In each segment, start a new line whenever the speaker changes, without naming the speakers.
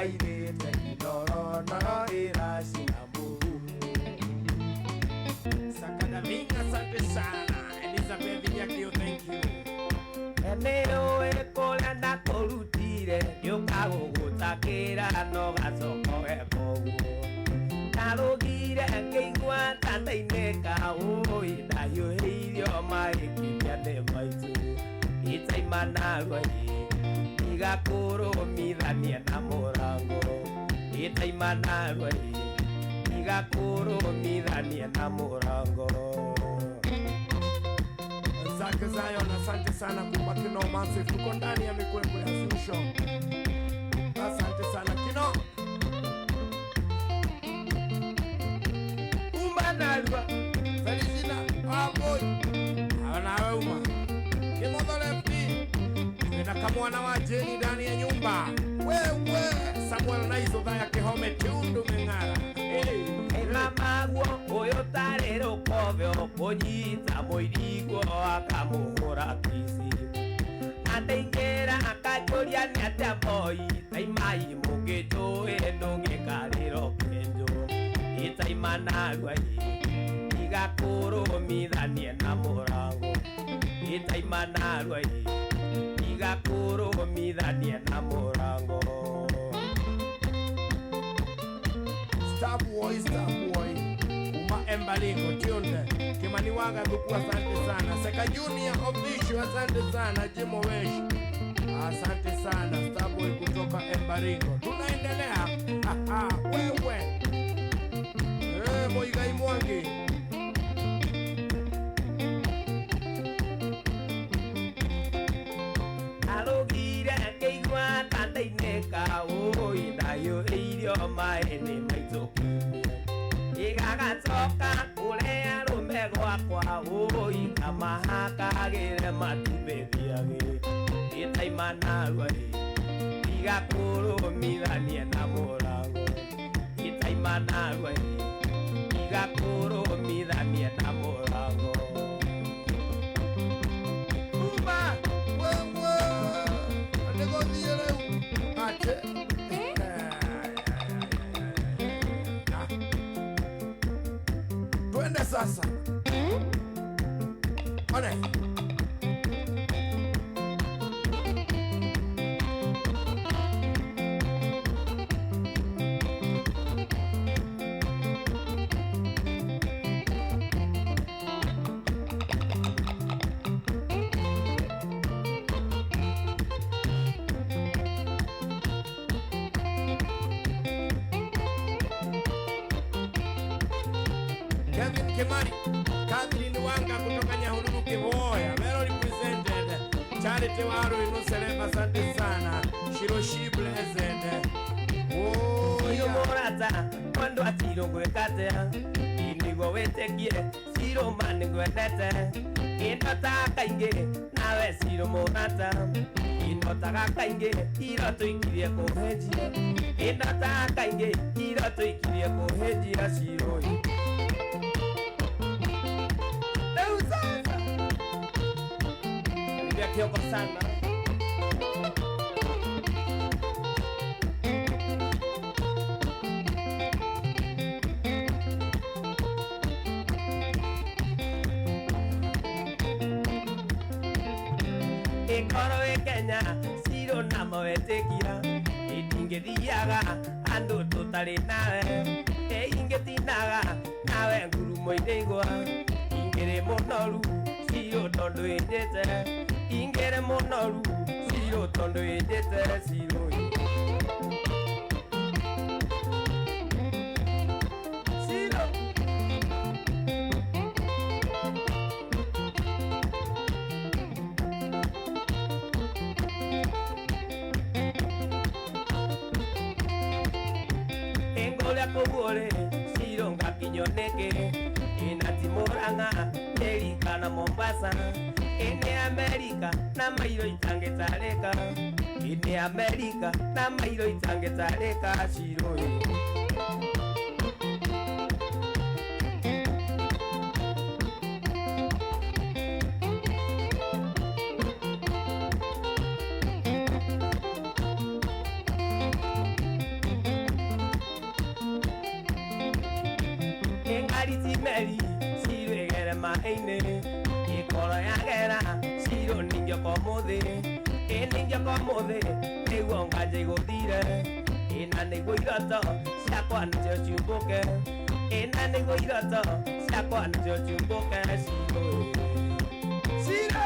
Kairĩte inoro noro ĩracina mũhu.
Sakadavinga, asante sana. Elizabeth Nyakio, thank you.
Nĩũĩ kũrĩa ndakũrutire ngĩũka gũgũtakĩra no gacoka ũgeka ũguo. Ndarũgire ngĩigua ta ndainĩka ũĩ ndahiũhĩirio maĩkinya nĩ maitũ itaima narua ĩ igakũrũmithania na mũrango itaima narua ĩ igakũrũmithania na mũrango.
Zake Zion, asante sana kuma Kino Massive. Tuko ndani ya mikwekwe ya Zusho. Asante sana Kino.
Uma narua.
Felicina, Aboy. Nawe uma. Kimotho lefti. Nina kamwana wa Jeni ndani ya nyumba. Wewe Samuel Naizo dhaya Kihome Tundu Meng'ara. Hey.
Mamaguo ũyũ tarĩ rũkobe ũkũnyita mũiriguo akamũhũra kici na ndaingĩra akanjũria nĩ atĩa boy taimai mũngĩnjũĩ ndũngĩkarĩro kĩnjũ itaima narua ĩ igakũrũmithanie na mũrango itaima narua ĩ igakũrũmithanie na mũrango.
Starboy, Starboy. Uma Embalingo, Tunde. Kimani Waga Thuku, asante sana. Seka Junior Official, asante sana. Jimo Wesh. Asante sana Starboy kutoka Embaringo. Tunaendelea. Haha, wewe. Moigai Mwangi.
Arũgire ngĩigua ta ndainĩka ũĩ ndahiũhĩirio maĩ nĩ maitũ kiumia igagacoka kũrĩa arũme gwakwa ũĩ kamahakagĩre matumbĩ thiagĩ itaima narua ĩ igakũrũmithanie na mũrango itaima narua ĩ igakũrũmithanie na mũrango.
Uma, wewe. Nĩgũthiĩ rĩu. Ate. Twende sasa. One. Kevin Kimani, Catherine Wanga kutoka Nyahururu Kiboya, well represented. Charity Waru Inuselema, asante sana. Shiroshi Blessed. Oh,
Ciro
yeah.
mũrata mwendwa Ciro ngwĩkate iniguo wĩtĩkie Ciro ma nĩngwendete indotaga kaingĩ nawe Ciro mũrata indotaga kaingĩ iro tũikirie kũhĩnjia indotaga kaingĩ iro tũikirie kũhĩnjia Ciro ĩ. Rĩu sasa karibia kĩoko sana. Ĩkorwo ĩ Kenya Ciro namo wetĩkia itingĩthiaga andũ tũtarĩ nawe ĩ ingĩtinaga nawe ngurumo-inĩ igwa ingĩrĩ mũnoru Ciro tondũ ĩnjĩte ingĩrĩ mũnoru Ciro tondũ ĩnjĩte Ciro ĩ. Ciro. Engũrĩa kũguo-rĩ Ciro ngakinywo nĩkĩ ĩna ti Mũrang'a Amerika na Mombasa ĩnĩ Amerika na mairo itangĩtarĩka ĩnĩ Amerika na mairo itangĩtarĩka Ciro ĩ. Ngari ti meri Ciro ĩgere maĩ-inĩ Ĩkoro yagera Ciro ningĩoka ũmũthĩ Ĩ ningĩoka ũmũthĩ nĩguo nganja igũthire Ĩna nĩguo iroto ciakwa nĩcio ciumbũke Ĩna nĩguo iroto ciakwa nĩcio ciumbũke Ciro
Ciro.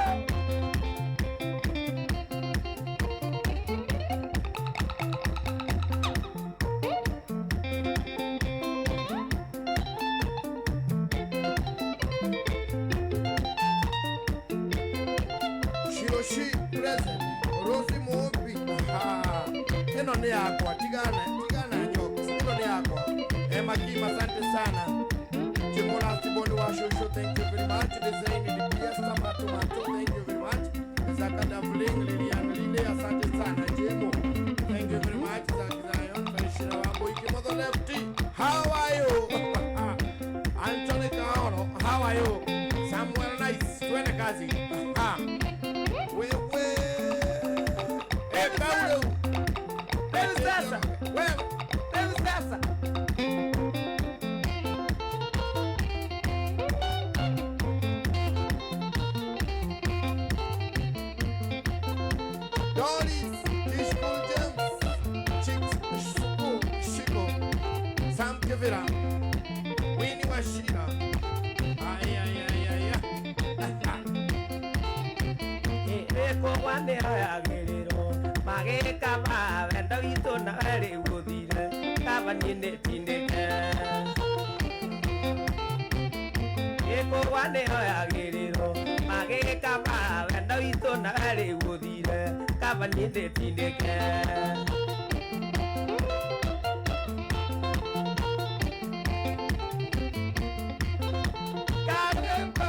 Shiroshi present. Rosi Muombi. Ha. Ĩno nĩ yakwa, tigana tigana jokes. Ĩno nĩ yakwa. Emma Kim, asante sana. Chimola Siboni wa Shosho, thank you very much. Design DPS Mato Mato, thank you very much. Zakada Fling, Lilian Lile, asante sana. Jemo, thank you very much. Zaki Zion, Felishira Wambo, Ikimoto Lefty, how are you? Anthony Kaoro, how are you? Samuel Nice, twende kazi. Ha. Wewe. Eh, Paulo.
Wewe sasa.
Wewe.
Rĩu sasa
Doris, Tishkul James, Chicks, Shuku, Shiko, Sam Kevira, Winnie Washira. Ay, ay, ay, ay, ay.
Ĩkũgwa nĩyo yagĩrĩrwo magĩkaba wendo witũ nawe rĩu ũthire kaba niĩ nĩtindĩke Ĩkũgwa nĩyo yagĩrĩrwo magĩkaba wendo witũ nawe rĩu ũthire kaba niĩ nĩtindĩke
Kademba.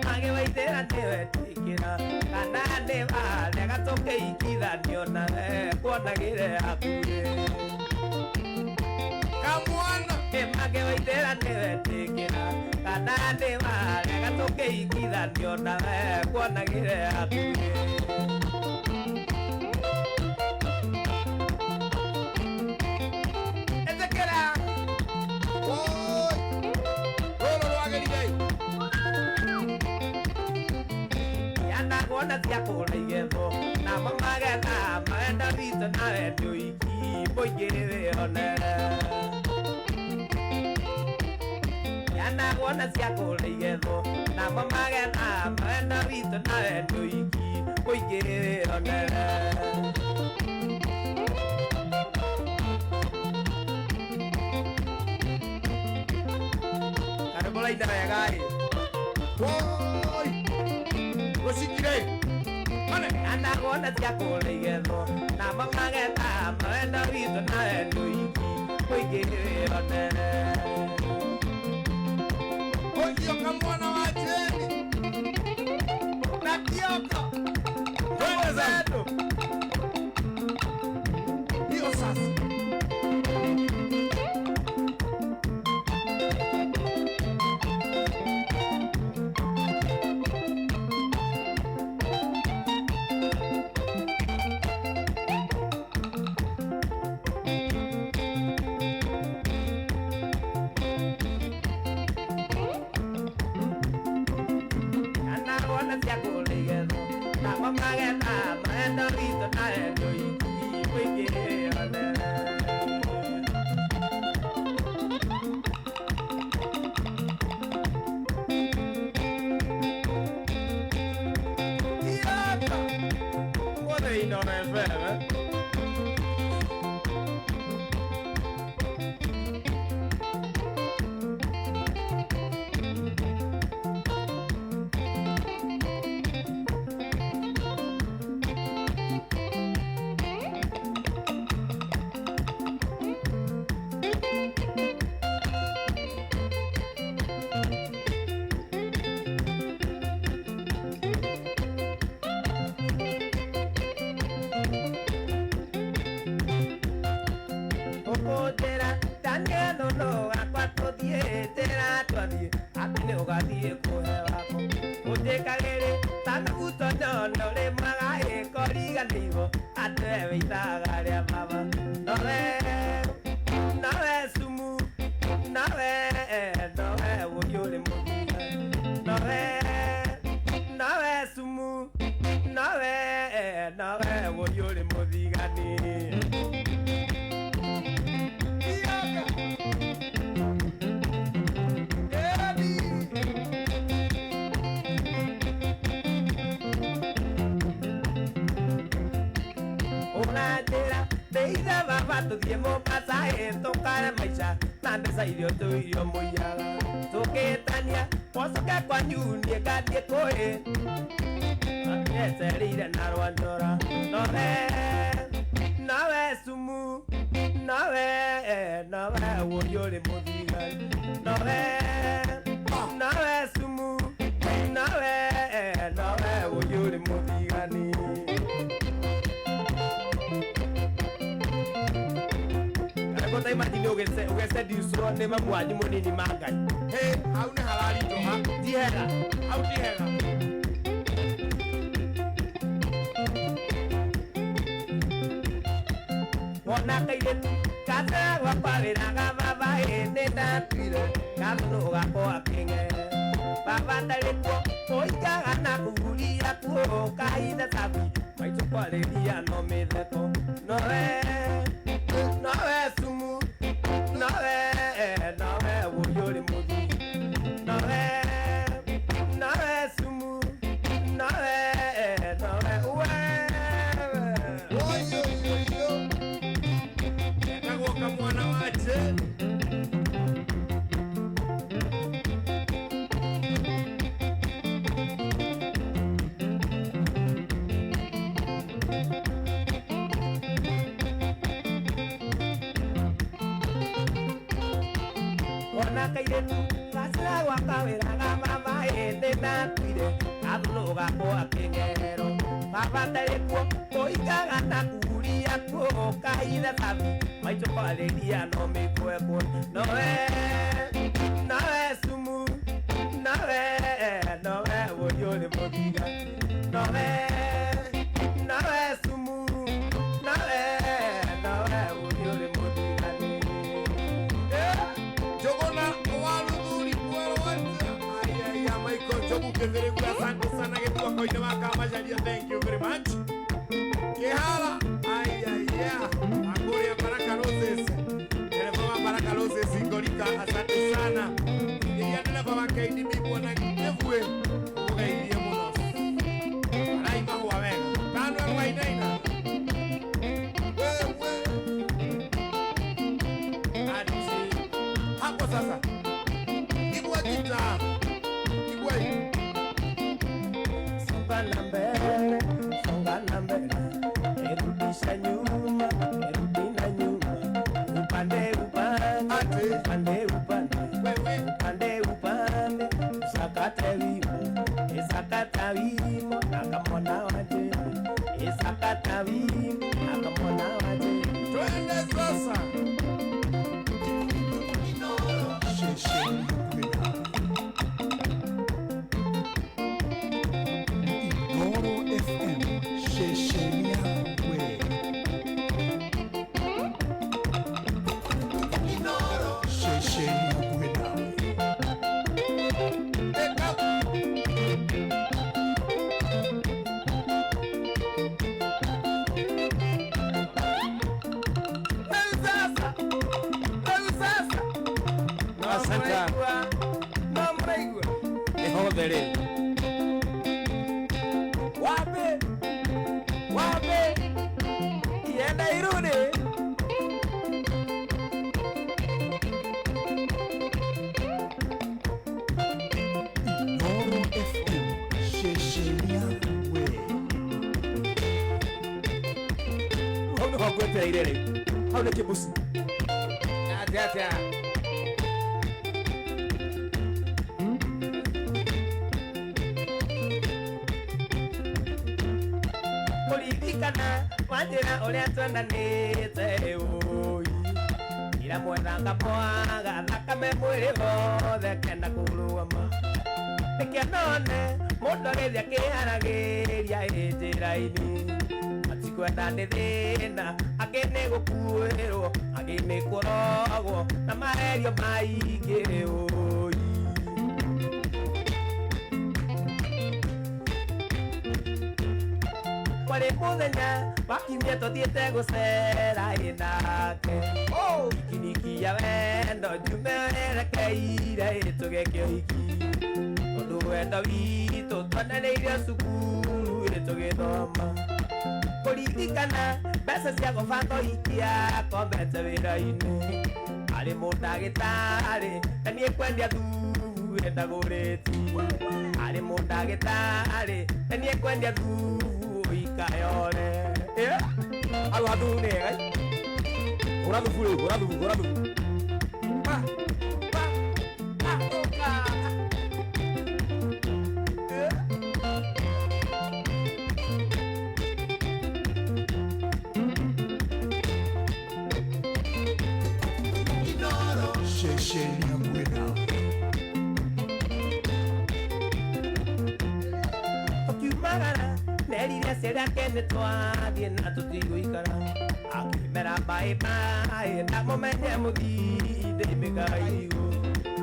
Magĩwaithĩra nĩwetĩkĩra kana nĩwarega tũkĩigithanio nawe kuonagĩre hakuhĩ
Kamwana.
Magĩwaithĩra nĩwetĩkĩra kana nĩwarega tũkĩigithanio nawe kuonagĩre hakuhĩ Ĩtĩkĩra
Oi. Rũrũ rwagĩrire.
Yanakuona cia kũra igetho namo magetha mawenda witũ nawe ndũiki mũingĩ wĩonere Yanakuona cia kũra igetho namo magetha mawenda witũ nawe ndũiki mũingĩ wĩonere Karĩmbũ raina wega ĩ
Oi. Rũcikire. Mane.
Yanakuona cia kũra igetho namo magetha mawenda witũ nawe ndũiki mũingĩ wĩonere
Oyo kamwana wa Jeni.
Na Kioko
Twende sasa.
Zetu
Hiyo sasa.
Yanakuona cia kũra igetho namo magetha mawenda witũ nawe ndũiki mũingĩ wĩonere
Kioko.
Ũmũthĩ Inooro FM eh? Ũkũnjĩra Daniel no wakwa tũthiĩ njĩra twathiĩ atĩ nĩ ũgathiĩ kũhe wako ũnjĩkagĩrĩ ta maguto nyono ũrĩ mwega ĩkoriganĩirwo atĩ we wĩitaga rĩa baba nowe Kaba tuthiĩ Mombasa ĩ tũkare maica na mbeca irio tũirio mũiyaga tũkĩtania wocoke kwanyu niĩ ngathiĩ kũĩ etereire na rwanjora nowe nowe sumu nowe nowe wũyũ ũrĩ mũthigari nowe nowe sumu nowe nowe wũyũ ũrĩ mũthigani. Kota imagine ũgeceducwo nĩ mamu wanyu mũnini ma Ngai.
Hey, hau nĩ hararitũha.
Ti hega.
Hau ti hega.
Wona kairĩtu gacagwa kwa wĩra ga baba ĩ nĩ ndatuire gathũnũ gakwa kĩng'ere baba ndarĩ kuo ũikaga na kũguria kuo kahinda cabi maitũ kwarĩria no mĩtheko nowe nowe sumu nowe nowe wũyũ ũrĩ mũthii nowe nowe sumu nowe nowe wewe.
Oyoyoyo. Etagwo kamwana wa Jane.
Wona kairĩtu gacagwa kawĩra ga baba ĩ nĩ ndatuire gathũnũ gakwa kĩng'ero baba ndarĩ kuo ũikaga na kuria kuo kahinda cabi maitũ kwarĩria no mĩkwekwo nowe nowe sumu nowe nowe wũyũ ũrĩ mũthiga nowe nowe sumu nowe nowe wũyũ ũrĩ mũthigani.
Njũgũna wa Ruthuri Mwerũ. Aya, Michael Njogu Kĩthĩrĩgu, asante sana gĩtuoko-inĩ wa Kamacharia, thank you very much. Kĩhara, aya, akũrĩa Baraka Roses, ndereba wa Baraka Roses Ngorika, asante sana. Iria ndereba wa KDB bwana Kĩbue, mũgeithie mũno. Arai mahũa wega. Manuel Wainaina. Wewe. Ati hapo sasa. Igua gita. Igua hii.
Songa na mbele, songa na mbele, erudisha nyuma, erudi na nyuma, upande upande,
Ati.
upande upande,
Wewe.
upande upande, usakate wimo, isakata wimo, akamwona waje, isakata wimo, akamwona waje.
Twende sasa.
Inooro FM ceceni yakwe. Ceceni yakwe nawe.
Take up.
Rĩu sasa, rĩu sasa, no
Asante.
mũraigua, no mũraigua.
Nĩ hothe rĩu.
Wapi? Wapi? Ienda irudi.
Inooro FM ceceni yakwe.
Hau nĩho ngwetereire rĩu. Hau nĩ kĩmbuci.
Atia atia.
Kũririkana wanjĩra ũrĩa twendanĩte ũi ira mwetha ngamwaga thakame mwĩrĩ wothe kenda kũrũgama nĩkĩo none mũndũ agĩthiĩ akĩharagĩria ĩ njĩra-inĩ matikwenda nĩ thĩna angĩ nĩ gũkuĩrwo angĩ nĩ kũrogwo na maherio maingĩ ũi. Kwarĩ mũthenya wakiumia tũthiĩte gũcera ĩ nake ikiniki ya wendo njume werekeire ĩ tũgeke ũhiki tondũ wendo witũ twananĩire cukuru ĩ tũgĩthoma. Kũririkana mbeca cia gũbanga ũhikia kombete wĩra-inĩ. Arĩ mũndagĩtarĩ na niĩ kwendia thubu ndagũrĩtie. Arĩ mũndagĩtarĩ na niĩ kwendia thubu ikayore.
Hau ha thubu nĩ hega. Hũra thubu rĩu, hũra thubu, hũra thubu. Pa, pa, pa, ũka.
Shesheni ya Gwena.
Tũkiumagara nerire aciari ake nĩ twathiĩ na tũtigũikara. Akĩmera mbaĩ mbaĩ ndamũmenye mũthii ndĩmĩkaga irigũ.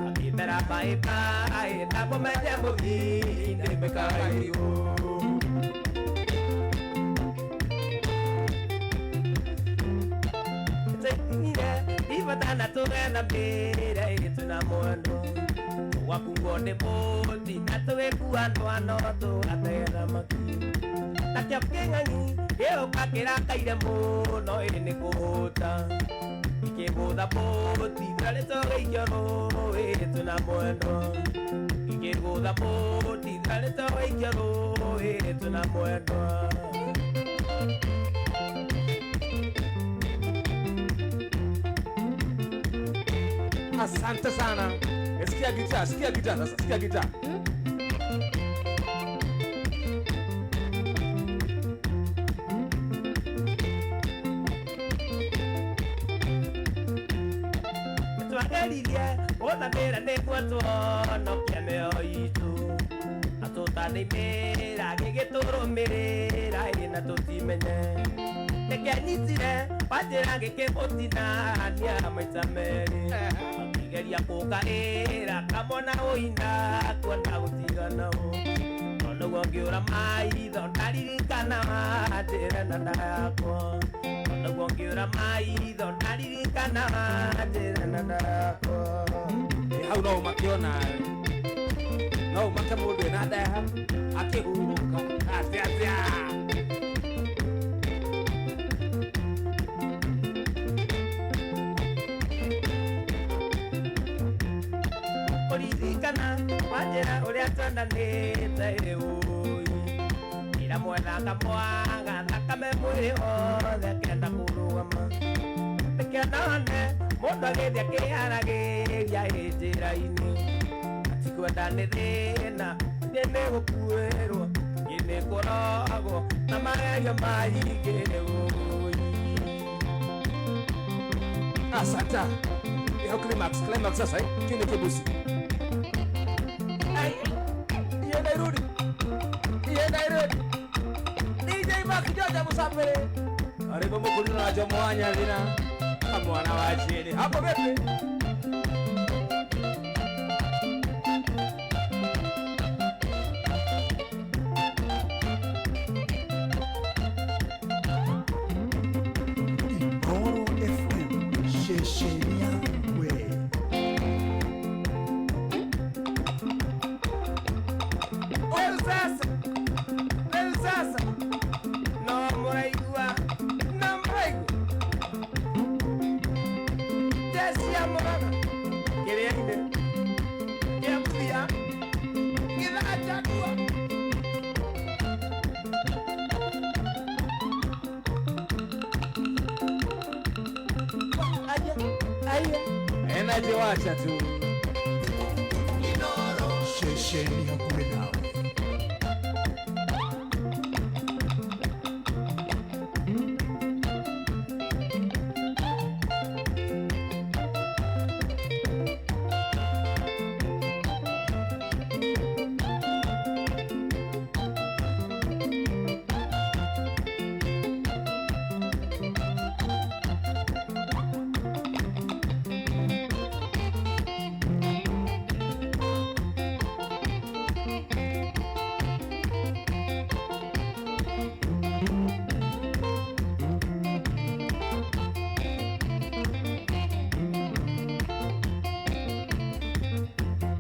Akĩmera mbaĩ mbaĩ ndamũmenye mũthii ndĩmĩkaga irigũ. Tũikinyire ibatana tũgetha mbĩra ĩrĩ twĩna mwendwa. Tũgakuo nĩ bũthi na tũgĩkua ndwano tũgatega thamaki. Nakĩo kĩng'ang'i gĩũka kĩrakaire mũno ĩrĩ nĩ kũhũta. Gĩkĩgũtha bũthi twarĩ tũgĩikio rũĩ twĩna mwendwa. Gĩkĩgũtha bũthi twarĩ tũgĩikio rũĩ twĩna mwendwa.
Asante sana. Sikia gitaa, sikia gitaa sasa, sikia gitaa.
Twageririe gũthamĩra nĩguo tũhonokie mĩoyo itũ. Na tũtanaimĩra gĩgĩtũrũmĩrĩra ĩ na tũtimenye. Nĩkĩanyitire wanjĩra gĩkĩmũtinania maita merĩ. Akĩgeria kũngaĩra kamona ũina kuona gũtigana ũ. No nĩguo ngĩũra maitho ndaririkana wanjĩra na nda yakwa. No nĩguo ngĩũra maitho ndaririkana wanjĩra na nda yakwa.
Hau no ũmake onawe. No ũmake mũndũ ena nda yaku akĩhurũka. Atĩa atĩa.
Kũririkana wanjĩra ũrĩa twendanĩte ĩ ũi. Ĩra mwena ngamwaga thakame mwĩrĩ wothe akĩenda kũrũgama. Nĩkĩo mũndũ agĩthiĩ akĩharagĩria ĩ njĩra-inĩ. Atikwenda nĩ thĩna, niĩ nĩ gũkuĩrwo, niĩ nĩ kũrogwo na magerio maingĩ ũi.
Asante. Hau climax, climax sasa eh. Kile kibusi. Ai. Ienda irudi. Ienda irudi. DJ Mark George Musafiri. Karibu mkulima na Jomo Wanya lina. Mwana wa chini. Hapo vipi?
Inooro FM Shesheni ya Gwena.
Rĩu sasa, rĩu sasa, no mũraigua, no mũraigua. Jeshi ya Mũrang'a, kĩrĩa-inĩ, kĩa mũthia, gĩthaa chakua. Aya, aya.
Energy wacha tu.
Shesheni ya Gwena.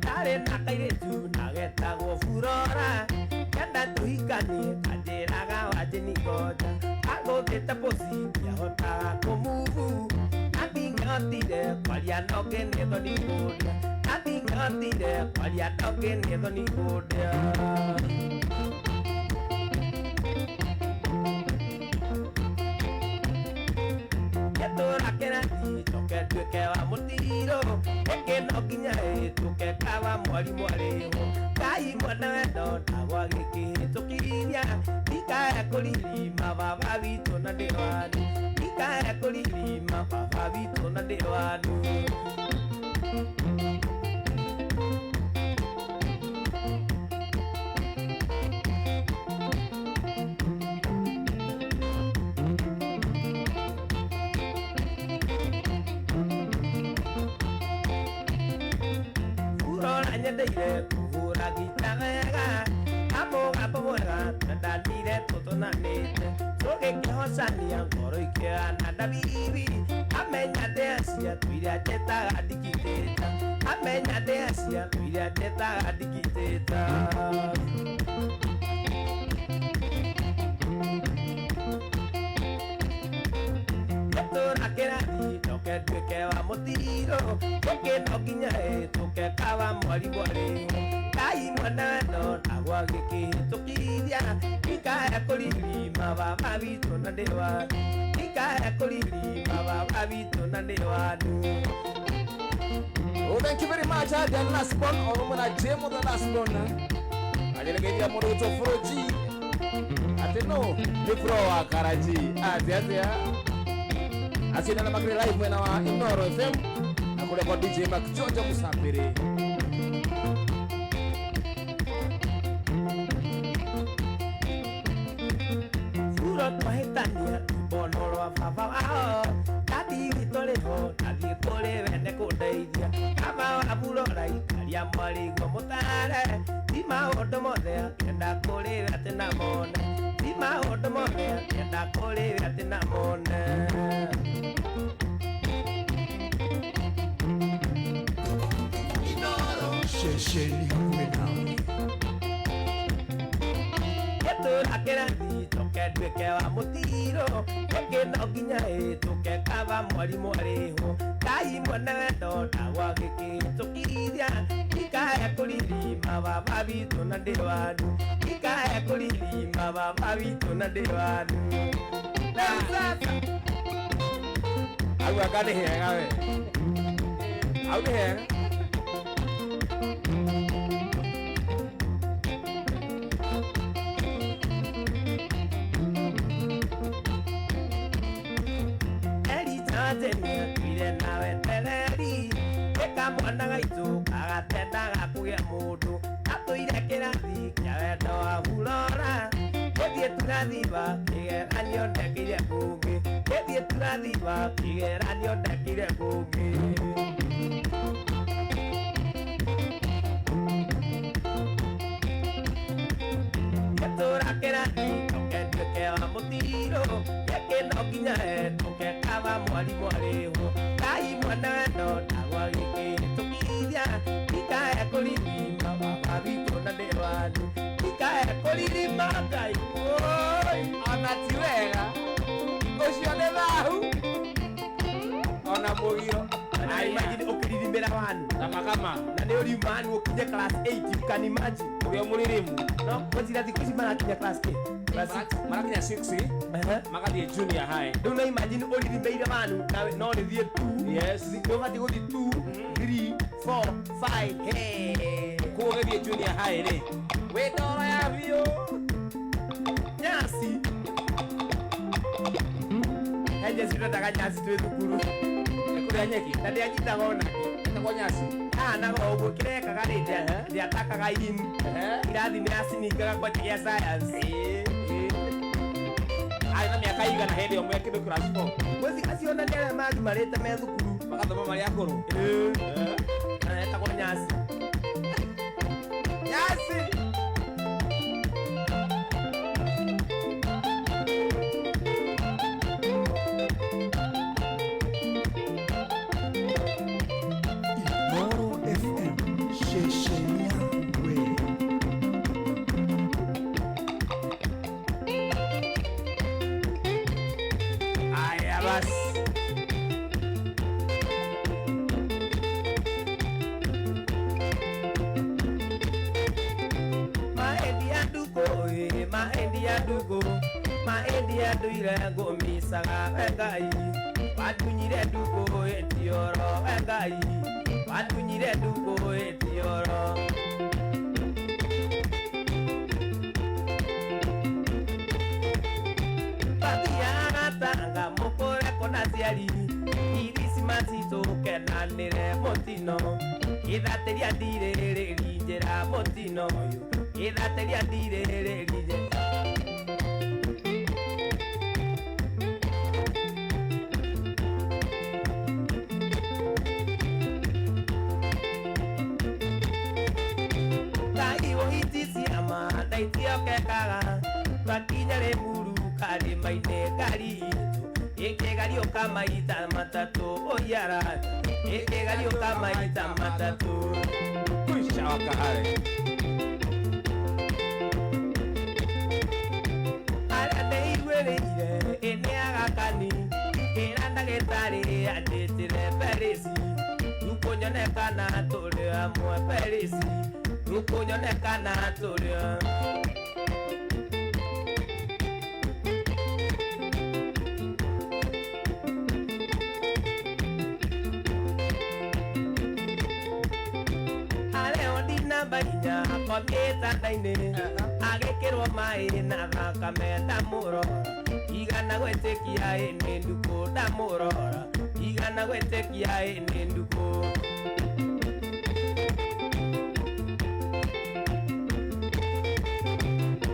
Ndarĩ na kairĩtu na getagwo Burora, kenda tũhikanie kanjĩraga wanjĩni ngoja. Ndamũthĩte pussy ndiahotaga kũmuvu Nathingĩhotire kwaria nonge nĩ thoni kũndĩa Nathingĩhotire kwaria nonge nĩ thoni kũndĩa Ngĩtũra kĩrathi njoke nduĩke wa mũtirũ Ĩngĩ no nginya ĩtuke kawa mwarimũ arĩho Ngai mwana wendo ndagwa gĩkĩhĩtũkiria Ndikae kũririma baba witũ na ndĩ wanu Ndikae kũririma baba witũ na ndĩ wanu Urora nyendeire kũhũra gita wega Kamũgambo mwega twendanire tũtũnanĩte Tũgĩkĩhocania ngoro ikĩhana ndabibi Amenya ndĩacia tũiria njĩtaga ndikitĩta Amenya ndĩacia tũiria njĩtaga ndikitĩta Ngĩtũra kĩrathi njoke nduĩke wa mũtirũ Ĩngĩ no nginya ĩtuke kawa mwarimũ arĩho Ngai mwana wendo ndagwa gĩkĩhĩtũkiria Ndikae kũririma baba witũ na ndĩ wanu Ndikae kũririma baba witũ na ndĩ wanu
Oh, thank you very much. The last one, or Jemo the last one. Ajeregeria mũndũ gwĩtwo Froji. Atĩ no, nĩ Fro wa Karaji. Atĩ atĩa. Acio nĩ makĩrĩ live mwena wa Inoro FM na kũrĩa kwa DJ Mark George Musafiri.
Furo twahĩtania rwĩmbo no rwa baba wao Ndathi witũ rĩho ndathiĩ kũrĩ we nĩ kũndeithia Baba wa Burora ikaria mwarĩguo mũtare Ti maũndũ mothe akĩenda kũrĩ we atĩ na mone Ti maũndũ mothe akĩenda kũrĩ we atĩ na mone
Shesheni hakuhĩ nawe.
Ngĩtũra kĩrathi njoke nduĩke wa mũtirũ Ĩngĩ no nginya ĩtuke kaba mwarimũ arĩho Ngai mwene wendo ndagwa gĩkĩhĩtũkiria Ndikae kũririma baba witũ na ndĩ wanu Ndikae kũririma baba witũ na ndĩ wanu Rĩu sasa
Au anga nĩ hega we. Au nĩ hega.
Eri nawe tereri Ĩka mwana gaitũ kagatendaga kũgĩa mũndũ Atũire kĩrathi kĩa wendo wa Burora Gĩthiĩ tũrathiba kĩgeranio ndekire kũngĩ Gĩthiĩ tũrathiba kĩgeranio ndekire kũngĩ Ngĩtũra kĩrathi njoke nduĩke wa mũtirũ Ĩngĩ no nginya ĩtuke kaba mwarimũ arĩho Ngai mwana wendo ndagwa gĩkĩhĩtũkiria Ndikae kũririma baba witũ na ndĩ wanu Ndikae kũririma Ngai woi
Ona ti wega. Ũcio nĩ thahu. Ona mũgiro.
Na imagine ũkĩririmĩra wanu
Kama kama.
Na nĩ ũriuma wanu ũkinye class 8 you can imagine
Ũrĩa mũririmu.
No kwanzira thikũ ici marakinya class 8 class 6
Marakinya 6 magathiĩ junior high.
Rĩu no imagine ũririmbĩire wanu nawe no rĩthiĩ 2
Yes.
nĩ ũbatiĩ gũthiĩ 2 3 4 5 hey
Koguo ũgĩthiĩ junior high rĩ. Wĩ ndoro ya biũ.
Nyasi He nyasi twendaga nyasi twĩ thukuru
Nĩ kũrĩa nyeki.
na ndĩanyitaga onakĩ
Ĩtagwo nyasi.
Ahanaga ũguo kĩrĩa ekaga rĩ ndĩatakaga in irathi nĩ aciningaga kwanja gĩa science
Arĩ na mĩaka igana hĩndĩ ĩyo me kĩndũ class 4.
Mwezi acio ona nĩ arĩa magimarĩte me thukuru
Magathoma marĩ akũrũ.
Na etagwo nyasi
Nyasi.
Inoro FM Shesheni hakuhĩ.
Maendia nduire ngũmicaga we Ngai watunyire ndukũ ĩtioro we Ngai watunyire ndukũ ĩtioro Bathiaga Tanga mũkũre kũna ciari Kirisimasi tũkenanĩre mũtino Ithatĩria ndirĩrĩri njĩra mũtino ũyũ Ithatĩria ndirĩrĩri njĩra Ndaitiokekaga twakinya Limuru karĩma-inĩ ngari itũ ĩkĩgariũka maita matatũ ũiara ĩkĩgariũka maita matatũ
Kuisha wakahare
arĩa ndĩiguĩrĩire ĩ nĩ agakani ĩra ndagĩtarĩ anjĩtĩre Perisi rukũnyonekana tũrĩ amwe Perisi rukũnyonekana tũrĩ Namba inya komĩtandainĩ agĩkĩrwo maĩ na thakame ndamũrora igana gwĩtĩkia ĩ nĩ ndukũ ndamũrora igana gwĩtĩkia ĩ nĩ ndukũ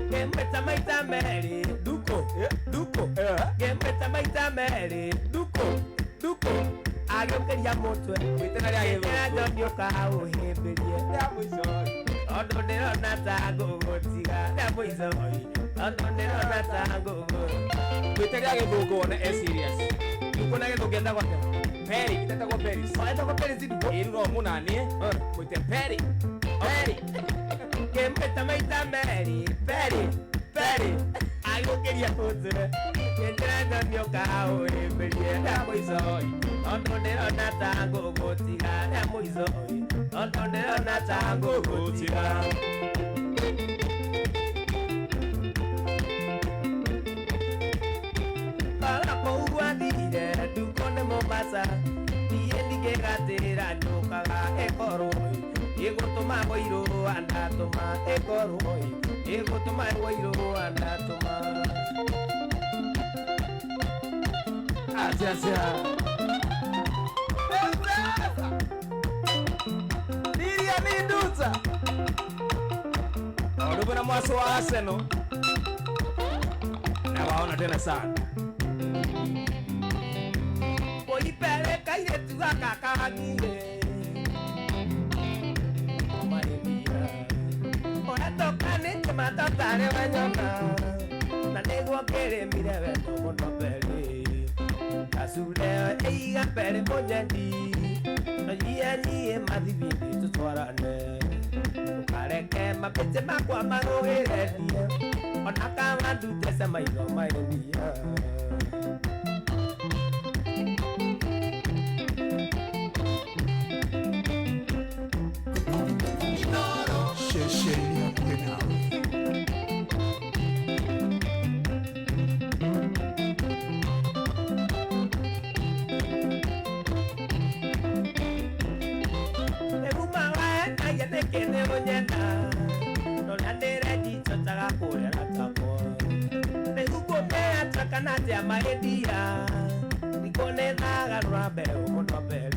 ngĩmwĩta maita merĩ ndukũ ndukũ ngĩmwĩta maita merĩ ndukũ ndukũ agĩũkĩria mũtwe
Mwĩtana rĩa
ĩra
gĩthũngũ
John ũka ũhĩmbĩrie
rĩa mũico
tondũ ndĩrona ta ngũgũtiga rĩa mũico tondũ ndĩrona ta ngũgũ
Mwĩte rĩa gĩthũngũ wone e serious
ndukũ na gĩthũngũ etagwo atĩa
Perry itetagwo Paris
O, etagwo Paris ndukũ
ĩĩ rĩu no mũnanie mwĩte Perry Perry
ngĩmwĩta maita merĩ Perry Perry agĩũkĩria mũtwe ngĩnjĩra John ũka ũhĩmbĩrie rĩa mũico tondũ ndĩrona ta ngũgũtiga rĩa mũico tondũ ndĩrona ta ngũgũtiga Bara kũu gwathire ndukũ nĩ Mombasa niĩ ndingĩgatĩra njũkaga ĩkorwo ĩgũtũma wũirũ andatũma ĩkorwo ĩgũtũma wũirũ andatũma
Atia atia Liria Minduta Odupe na mwaso wa Arsenal na waona tena sana
Oipere kairetu gaka kagire Marindia Oratokanĩte matotarĩ wanyona na nĩguo kĩrĩmire wendo mũno mbere Gacure ĩiga mbere mũnyendi nonyie mathibindi tũtwarane ndũkareke mapĩtĩ makwa marũgĩre ndia ona kama ndutece maitho maendia
Shesheni hakuwe nawe.
Rĩu mawaenagia nĩkĩ nĩ ũnyenda ndũrĩa ndĩrenjicotaga kũrĩa takwa rĩu ngũmĩatra kana atĩa maendia thikũ nĩ thagarũra mbeũ mũno mbere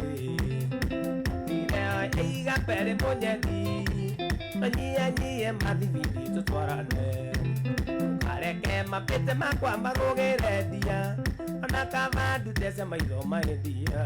Thire ĩiga mbere mũnyendi nonyie mathibindi tũtwarane ndũkareke mapĩtĩ makwa marũgĩre ndia ona kaba ndutece maitho maendia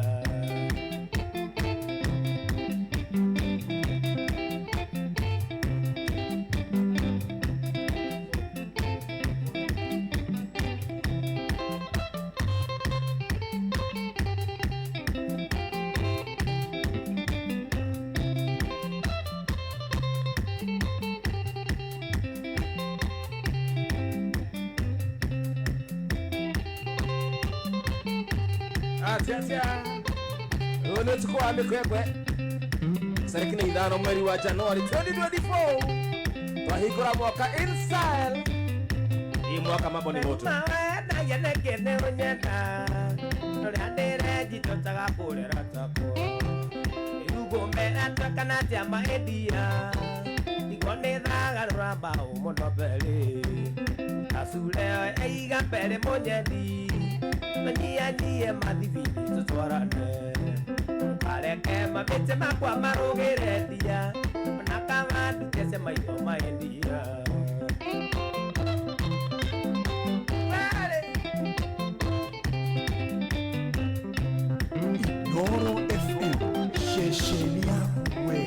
Atia atia Ũyũ nĩ ũtukũ wa mĩkwekwe tarĩki nĩ 5 mweri wa Januari 2024 twahingũra mwaka in style Hii mwaka mambo ni moto.
Inooro FM, ceceni yaku we.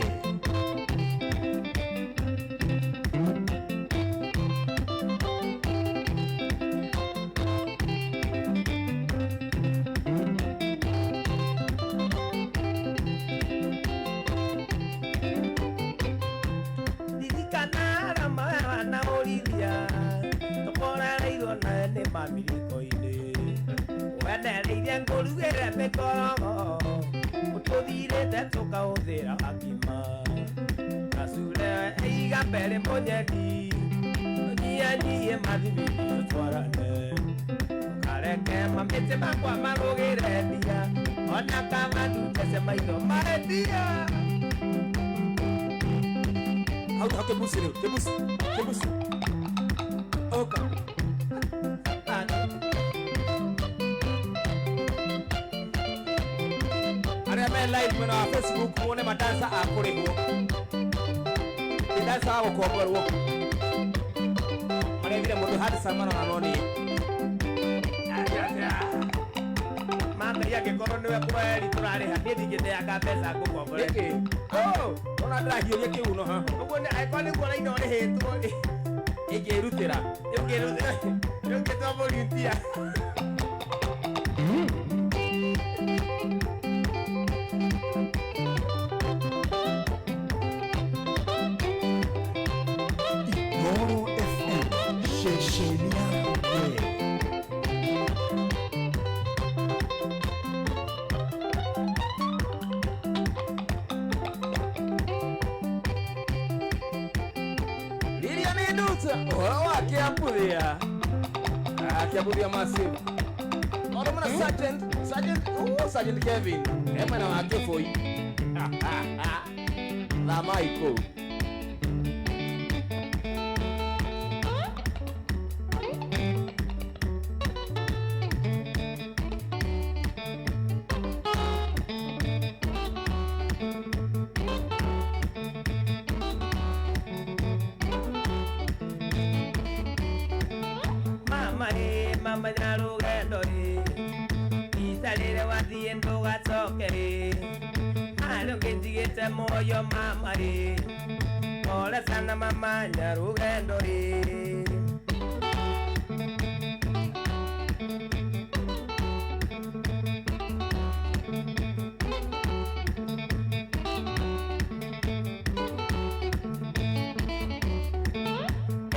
Arĩa me live mwena wa Facebook muone madansa a kũrĩhwo. Nĩ dansa wa gũkomborwo. Marethire mũndũ handsome na no niĩ.
Mama yake korwo nĩwe kweri tũrarĩha niĩ ndingĩteanga mbeca ngũkombore.
Nĩkĩ? Oh, ona ndĩrahiũria kĩhuno haha.
Ũguo nĩ angĩkorwo nĩguo raini ũrĩhĩtwo rĩ.
Ingĩrutĩra.
Ũngĩrutĩra. Ũngĩtua volunteer.
Inooro FM, ceceni yaku we.
Lilian Nduta, ũhoro wa Kĩambuthia. Ah, Kĩambuthia massive. Ona mwana Sergeant Kevin. E mwena wa Kĩbũi. Thamai kũu.
Mama nyarugendo ĩ, itarĩre wathiĩ ndũgacoke ĩ, harĩa ũngĩnjigĩte muoyo mama ĩ, pole sana mama nyarugendo ĩ.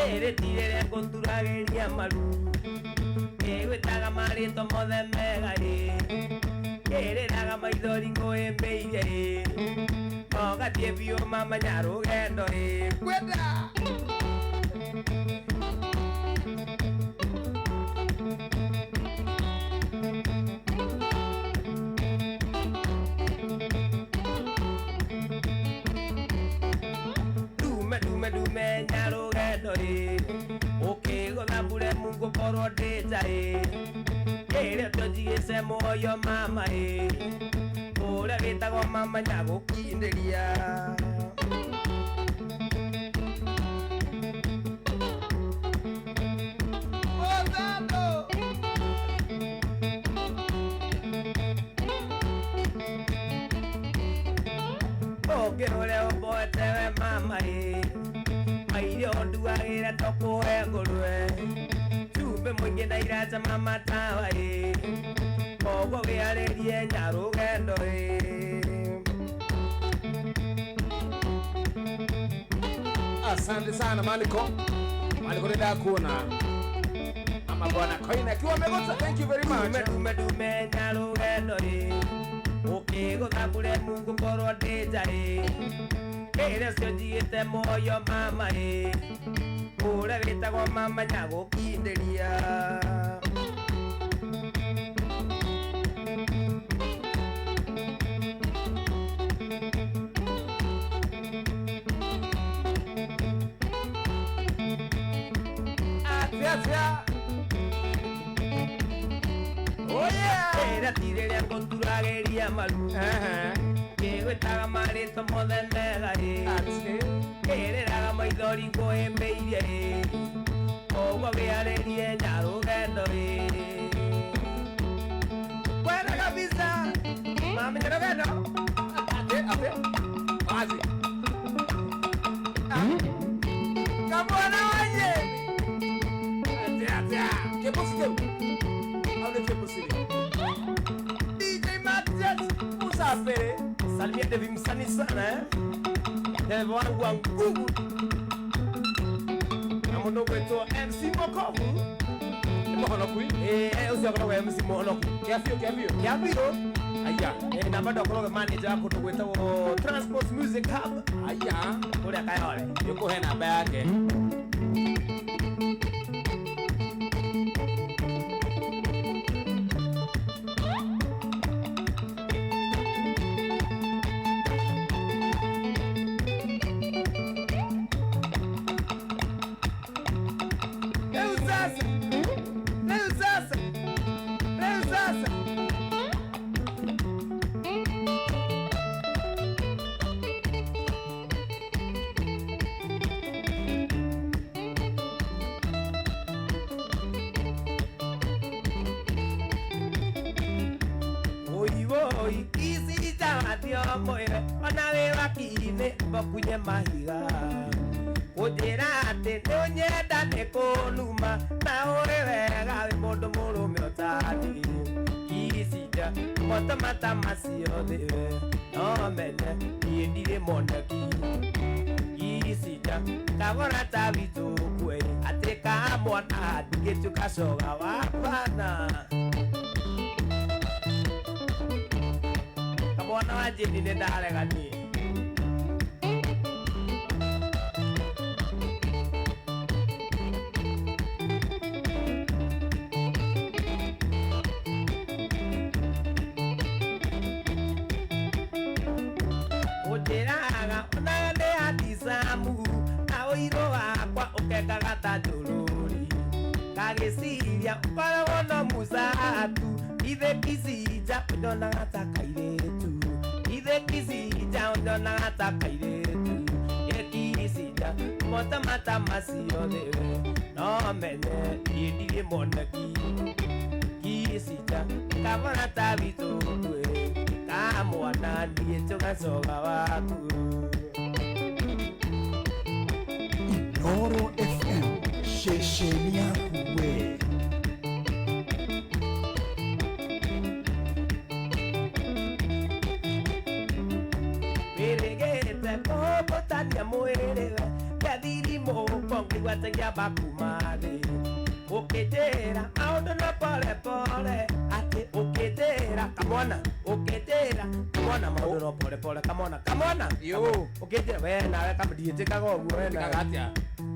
Ĩrĩ ti rĩrĩa ngũturagĩria maru, ĩgwĩtaga marĩtwa mothe mega ĩ, ĩrĩraga maithori ngũĩmbĩire ĩ, ũgathiĩ biũ mama nyarũgendo ĩ, kwenda. Ndume ndume ndume nyarũgendo ĩ, ũkĩgũtha mbure Mungu korwo ndĩ nja ĩ, ĩrĩa tũnjigĩte muoyo mama ĩ, ũrĩa wĩtagwo mama nyagũkindĩria. Ũngĩrũre ũmboete we mama ĩ, mairio nduagĩra tokũhe ngũrwe, cumbĩ mũingĩ na iraca mama tawa ĩ, koguo wĩharĩrie nyarũgendo ĩ.
Asante sana Maliko. Maliko nĩndakuona. Ama bwana Koina akiwa amegota, thank you very much.
Ndume ndume ndume nyarũgendo ĩ, ũkĩgũtha mbure Mungu korwo ndĩ nja ĩ, ĩrĩa cio njigĩte muoyo mama ĩ, Ũrĩa wĩtagwo mama nyagũkindĩria.
Atia. Oh yeah.
Ĩra ti rĩrĩa ngũturagĩria maru. Ngĩgwĩtaga marĩtwa mothe mega ĩ. Ngĩrĩraga maithori ngũhĩmbĩirie ĩ. Ũguo wĩarĩrie nyarũgendo ĩ. Kwenda kabisa. Mami nyarũgendo.
Ate. Wazi. Kamwana waje. Atia. Kebusi keu. Aune kebusi.
DJ Matias.
Musafiri.
Salimia Devi msanii sana eh. Dereva wangu wa nguvu. Na mũndũ ũgwĩtwo MC Mokovu.
Ni mohonoku.
Ũcio akoragwo MC Mohonoku.
Kia biũ.
Kia biũ.
Aya.
Na bado akoragwo manager wa kũndũ gwĩtagwo Transport Music Hub.
Aya.
Kũrĩa Kayole.
Yukuhe namba yake.
Leo sasa. Leo sasa. Leo sasa. Oi oi, ici njathio mwĩre ona wĩ wakiri-inĩ mbokunye mahiga. Kũnjĩra atĩ nĩ ũnyenda nĩ kũnuma na ũrĩ wega wĩ mũndũ mũrũme ũtaniĩ. Icinja moto mata macio thĩwe no menye niĩ ndirĩ moneki. Icinja kabora ta witũ kwe atĩ kamwana ndingĩtuĩka coga wa bana. Kamwana wa Jane nĩ ndarega niĩ. Ũnjĩraga ona nĩ andicamu na ũirũ wakwa ũkengaga ta njũrũri. Ngagĩciria ũkoragwo no mũcatu ithe kicinja ũnyonaga ta kairĩtu. Ithe kicinja ũnyonaga ta kairĩtu. Ĩ kicinja mota mata macio thĩwe no menye niĩ ndirĩ moneki. Kicinja kabora ta witũ kwe kamwana niĩ tũgacoga waku.
Inooro FM ceceni yaku we.
Wĩrĩgĩte kũhũtania mwĩrĩ we kĩathirimũ ngĩigua ta ngĩamba kuma thĩ. Ũkĩnjĩra maũndũ no pole pole atĩ ũkĩnjĩra kamwana ũkĩnjĩra kamwana maũndũ no pole pole kamwana kamwana.
Yo.
Ũkĩnjĩra we nawe kama ndiĩtĩkaga ũguo we
Tikaga
nawe.
atia.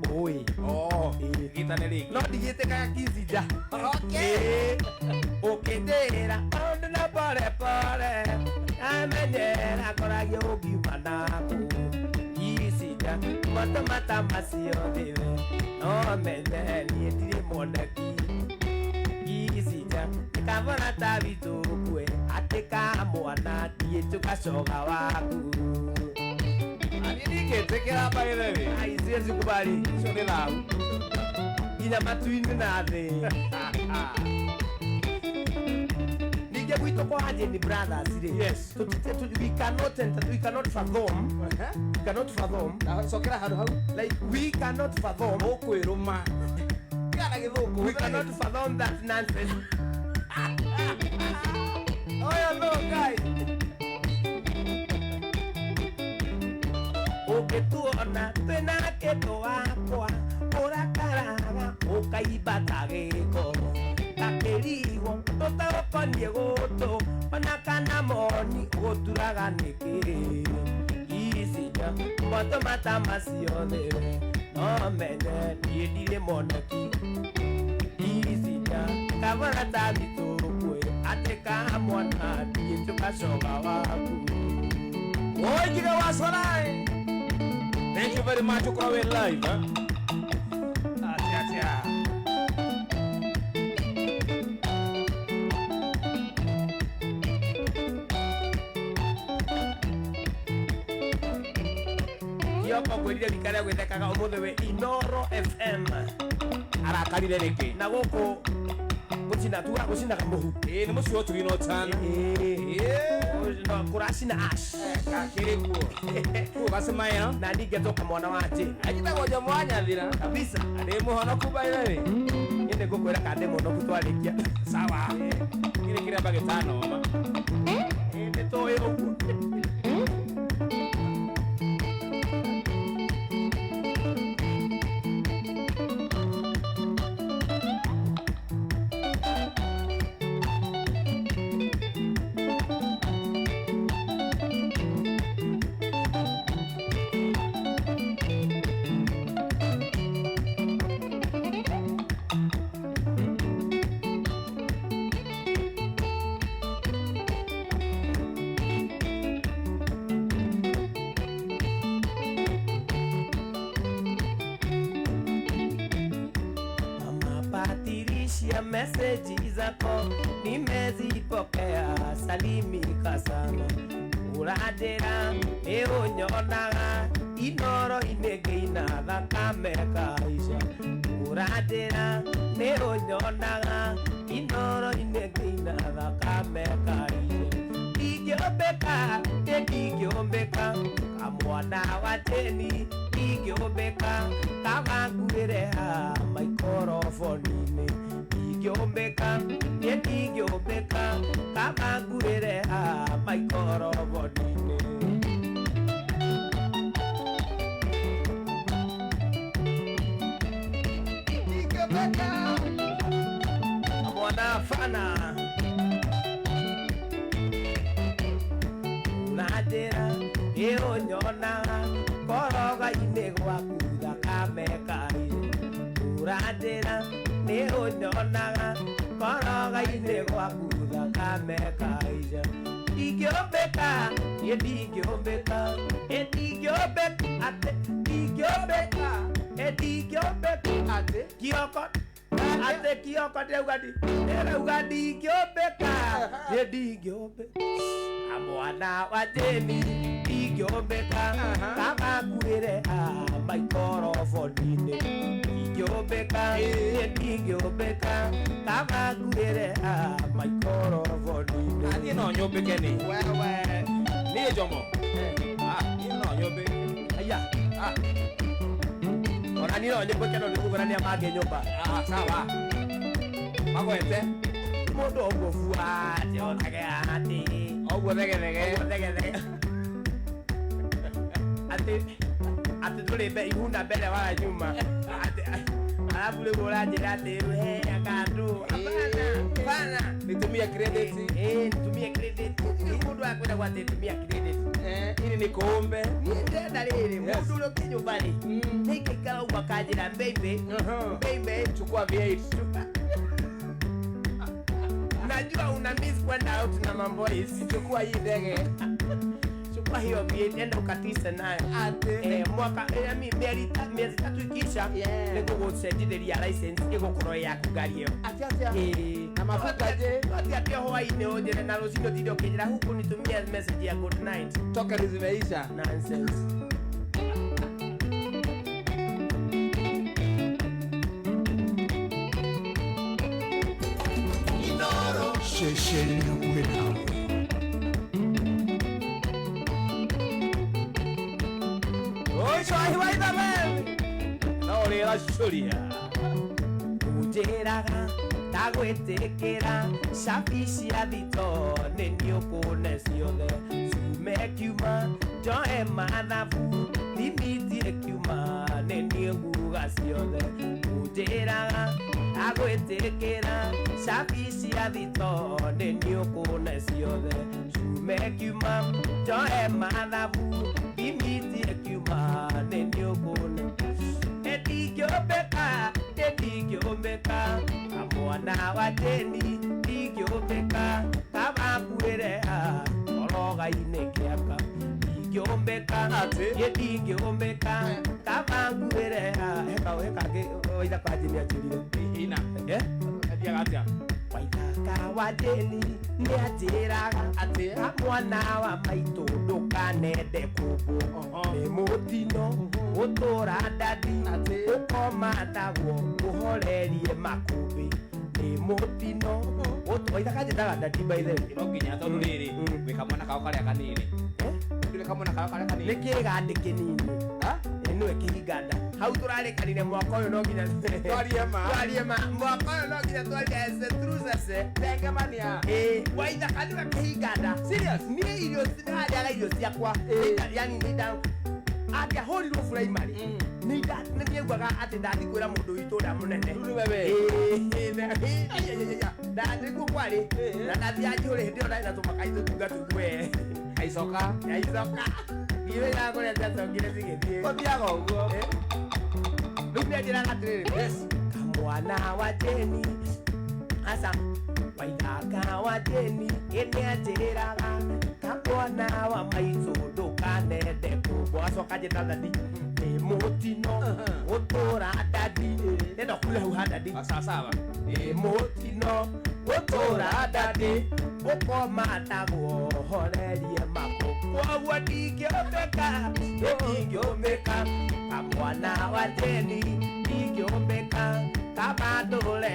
Ũĩ.
Oh. Gitane rĩngĩ.
No ndigĩtĩkaga kicinja.
Okay.
Ũkĩnjĩra maũndũ no pole pole amenyera koragia ũngiuma naku. Icinja moto mata macio thĩwe no menye niĩ ndirĩ moneki. Icinja kabora ta witũ kwe atĩ kamwana niĩ tũgacoga waku.
Ani ndingĩtĩkĩra by the way.
Ai siwezi kubali.
Ũcio nĩ thahu.
Nginya matu-inĩ na thĩ. Ningĩ gwitũ kwa Jane Brothers rĩ.
Yes.
We cannot enter, we cannot fathom. We cannot fathom.
Cokera handũ hau.
Like we cannot fathom.
Ũkwĩrũma. Tigana gĩthũngũ.
We cannot fathom that nonsense.
Oya no guy.
Ũngĩtuona twĩna kĩndũ wakwa ũrakaraga ũkaimba ta gĩko. Gakĩrigwo tũtaũkoniĩ gũtũ ona kana moni ũgũturaga nĩkĩ. Icinja moto mata macio thĩwe no Omenye niĩ ndirĩ moneki Iricinda kabara tathitũkwe atĩ ka mwana ndigĩtuĩka coga waku.
Oigiga wa Solai. Thank you very much for coming live. Huh? Atia, atia.
Kioko ngwĩrire rika rĩa gwĩthekaga ũmũthĩ wĩ Inoro FM.
Arakarire nĩkĩ?
Na gũkũ gũcina tuga gũcinaga mũhu.
Ĩĩ nĩ mũciĩ ũtugino tano.
Ĩĩ. Kũracina ash.
Kakĩrĩ guo. Kuo gacemaya.
Na ningetoka mwana wa Jane.
Ajitagwo Jomo wa Nyathira.
Kabisa.
Ndĩ mũhonoku by the way.
Niĩ nĩ ngũkwĩra kana ndĩ mũhonoku twarĩkia.
Sawa. Kĩrĩ kĩramba gĩtano ma.
Ĩĩ nĩ tũĩ ũguo. Message zako nimezipokea, salimika sana. Ũranjĩra nĩ ũnyonaga inoro-inĩ ngĩina thakame kaica. Ũranjĩra nĩ ũnyonaga inoro-inĩ ngĩina thakame kaica. Ndingĩũmbĩka, ndingĩũmbĩka kamwana wa Jane, ndingĩũmbĩka kaba ngurĩre haha maikoroboni-inĩ. Ndingĩũmbĩka, niĩ ndingĩũmbĩka kaba ngurĩre haha maikoroboni-inĩ. Ndingĩũmbĩka kamwana bana. Ũranjĩra nĩ ũnyonaga koroga-inĩ gwaku thakame kairĩ. Ũranjĩra nĩ ũnyonaga koroga-inĩ gwaku thakame kaica. Ndingĩũmbĩka, niĩ ndingĩũmbĩka, ĩ ndingĩũmbĩka atĩ ndingĩũmbĩka, ĩ ndingĩũmbĩka
atĩ
Kioko atĩ Kioko ndĩrauga ndĩrauga ndingĩũmbĩka, niĩ ndingĩũmbĩka kamwana wa Jane, ndingĩũmbĩka kaba ngurĩre haha maikoroboni-inĩ. Ndingĩũmbĩka, niĩ ndingĩũmbĩka kaba ngurĩre haha maikoroboni-inĩ.
Niĩ no nyũmbĩke nĩ.
Wewe.
Niĩ Jomo. Niĩ no nyũmbĩke.
Aya. Ona niĩ no nyũmbĩke no nĩ kũgũrania mangĩ nyũmba.
Sawa. Magwete.
Mũndũ ũguo buate otage atĩ.
Ũguo thegethege.
Ũguo thegethege. Atĩ atĩ ndũrĩ ihuna mbere wala nyuma. Atĩ alafu rĩu ũranjĩra atĩ he kandũ. Hapana, hapana.
Nitumie credit.
Nitumie credit. Mũndũ akwĩragwo atĩ tumia credit.
Ili nikuombe.
Niĩ ndĩrenda rĩrĩ, mũndũ ũrĩa ũkĩnyũmba rĩ, nĩingĩikara ũguo akanjĩra baby, baby,
chukua V8.
Najua una miss kwenda out na mamboys.
Chukua hii ndege.
Chukua hiyo V8 enda ukatise nayo. Mwaka miezi tatu ikiisha, nĩngũgũcenjithĩria license ĩgũkorwo ĩ yaku ngari ĩyo.
Atia, atia. Na mafuta je?
Atia, atia hwaĩ-inĩ ũnjĩre na rũcinĩ ũtinde ũkĩnjĩra huku nitumie message ya good night.
Toka zimeisha.
Nonsense.
Ceceni hakuhĩ nawe.
No ũrĩra curia.
Ũnjĩraga ndagwĩtĩkĩra cabi cia thito nĩ niĩ ũkũne ciothe. Cume kiuma njoe mathabu thimiti ĩkiuma nĩ niĩ nguga ciothe. Ũnjĩraga ndagwĩtĩkĩra cabi cia thito nĩ niĩ ũkũne ciothe. Cume kiuma njoe mathabu thimiti ĩkiuma nĩ niĩ ũkũne. wa Jeni ndingĩũmbĩka kabakuĩre oroga-inĩ kĩaka ndingĩũmbĩka ndingĩũmbĩka kabakuĩre heka Waithaka wa Jeni anjĩrire
ina athiaga atĩa
Waithaka wa Jeni nĩanjĩraga
atĩ
mwana wa maitũ ndũkanende kũmbwo nĩ mũtino gũtũra ndadi ũkomatagwo ũhorerie makũmbĩ nĩ mũtino Waithaka anjĩtaga ndadi by the way
no nginya tondũ rĩrĩ wĩ kamwana kao karĩa kanini ndũrĩ kamwana kao karĩa kanini
nĩ kĩgandĩ kĩnini nĩwe kĩhinganda hau tũrarĩkanire mwaka ũyũ no nginya
twarie ma
twarie ma mwaka ũyũ no nginya twarie ese trusese
thengemania
Waithaka nĩwe kĩhinganda
serious
niĩ irio ndarĩaga irio ciakwa yani nĩ angĩahũrirwo primary nĩ nĩndiaiguaga atĩ ndathi kwĩra mũndũ witũ ũrĩa mũnene nĩguo kwarĩ na ndathiaga njihũre hĩndĩ ĩyo ndarĩ na tũmakaitũ tunga tũgue
aicoka
aicoka ngiwĩraga kũrĩa ciacokire cigĩthiĩ
gũthiaga ũguo
rĩu nĩanjĩraga atĩrĩrĩ kamwana wa Jeni aca Waithaka wa Jeni nĩanjĩraga kamwana wa maitũ ndũkanende kũmbwo acoka anjĩta ndadi nĩ mũtino gũtũra ndadi ndenda kure hau ha ndadi
sawa
nĩ mũtino gũtũra ndadi ũkomatagwo horerie makũ kwoguo ndingĩũmbĩka ndingĩũmbĩka kamwana wa Jeni ndingĩũmbĩka kabandũre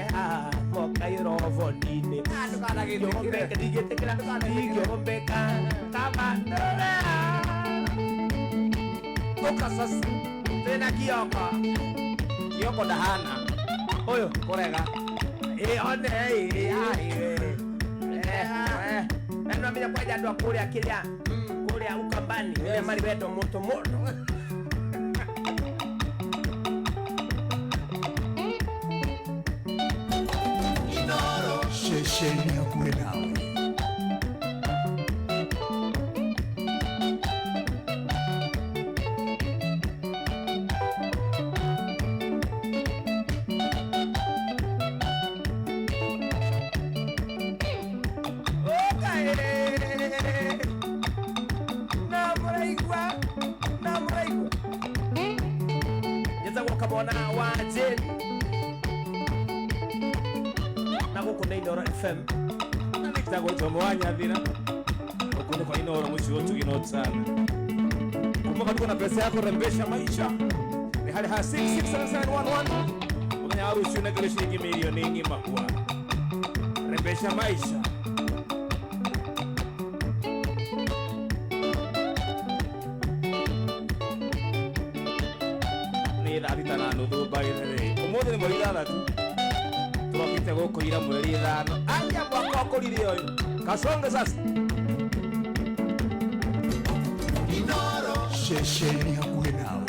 mokairoboni-inĩ ndingĩtĩkĩra ndingĩũmbĩka kabandũre
ũka sasa
twĩna Kioko
Kioko ndahana
ũyũ
kũrega
one na nĩwamenya kwanja andũ a kũrĩa kĩrĩa kũrĩa Ukambani ũrĩa marĩ wendo mũtũ mũno
Ceceni hakuhĩ nawe
na mũraigua njĩtagwo Kamwana wa Jane na gũkũ nĩ Inooro FM
Nĩtagwo Jomo wa Nyathira huku nĩ kwa Inooro mũciĩ ũtugi no sana kumbuka tuko na pesa yako rembesha maisha ni hali ha 667711 mũthenya wa rũciũ nengere ciringi mirioni ng'ima kwa rembesha maisha nĩ thaa thita na nuthu by the way ũmũthĩ nĩ mweri ithathatũ tũrokĩte gũkũ ira mweri ithano aya mwaka ũkũrire ũyũ kasonge sasa
Ceceni hakuhĩ nawe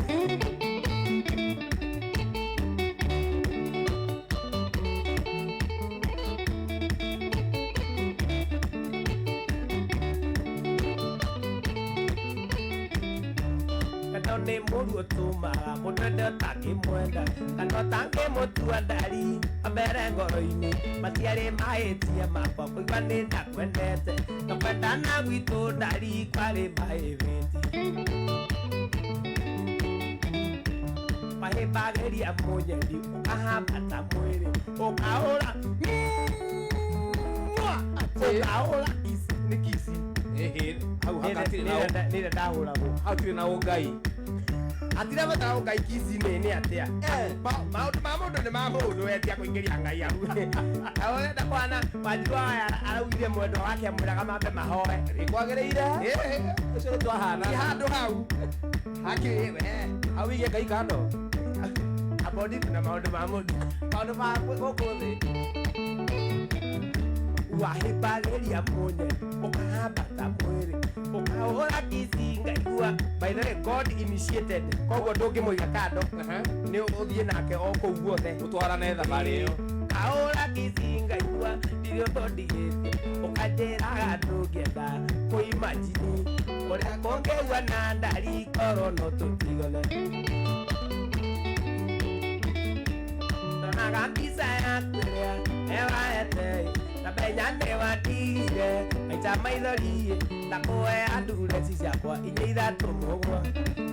kana nĩ mũru ũtũmaga mũndũ ende ũtangĩmwenda kana ũtangĩmũtua ndari ambere ngoro-inĩ matiarĩ mahĩtia makwa kũigua nĩ ndakwendete na kwendana gwitũ ndari kwarĩ mahĩbĩti wahĩmbagĩria mũnyendi ũkahambata mwĩrĩ ũkahũra ũkahũra ici nĩ kici
ĩhĩ hau hatirĩ na
nĩrĩa ndahũragwo
hatirĩ na ũngai
atirabatara ũngai kici-inĩ nĩ atĩa maũndũ ma mũndũ nĩ ma mũndũ wetia kũingĩria ngai hau ũrenda kwana Wanjiru aya araugire mwendwa wake amwĩraga mambe mahoe
nĩkwagĩrĩire ũcio nĩ twahana
ti handũ hau hakĩ we
hau wĩige ngai kando
abodi na maũndũ ma mũndũ
maũndũ ma gũkũ thĩ
wahĩmbagĩria mũnye ũkahambata mwĩrĩ ũkahũra kici ngaigua by the way God initiated koguo ndũngĩmũiga kando nĩ ũthiĩ nake o kũu guothe
ũtwarane thabarĩ ĩyo
kahũra kici ngaigua ndirĩ ũndũ ndigĩtie ũkanjĩraga ndũngĩenda kũimajini ũrĩa kũngĩgua na ndari korwo no tũtigane ndonaga mbica yaku ĩrĩa ewaete na menya nĩ watigire maita maithori ndakũhe andureci ciakwa inya ithatũ mũgwa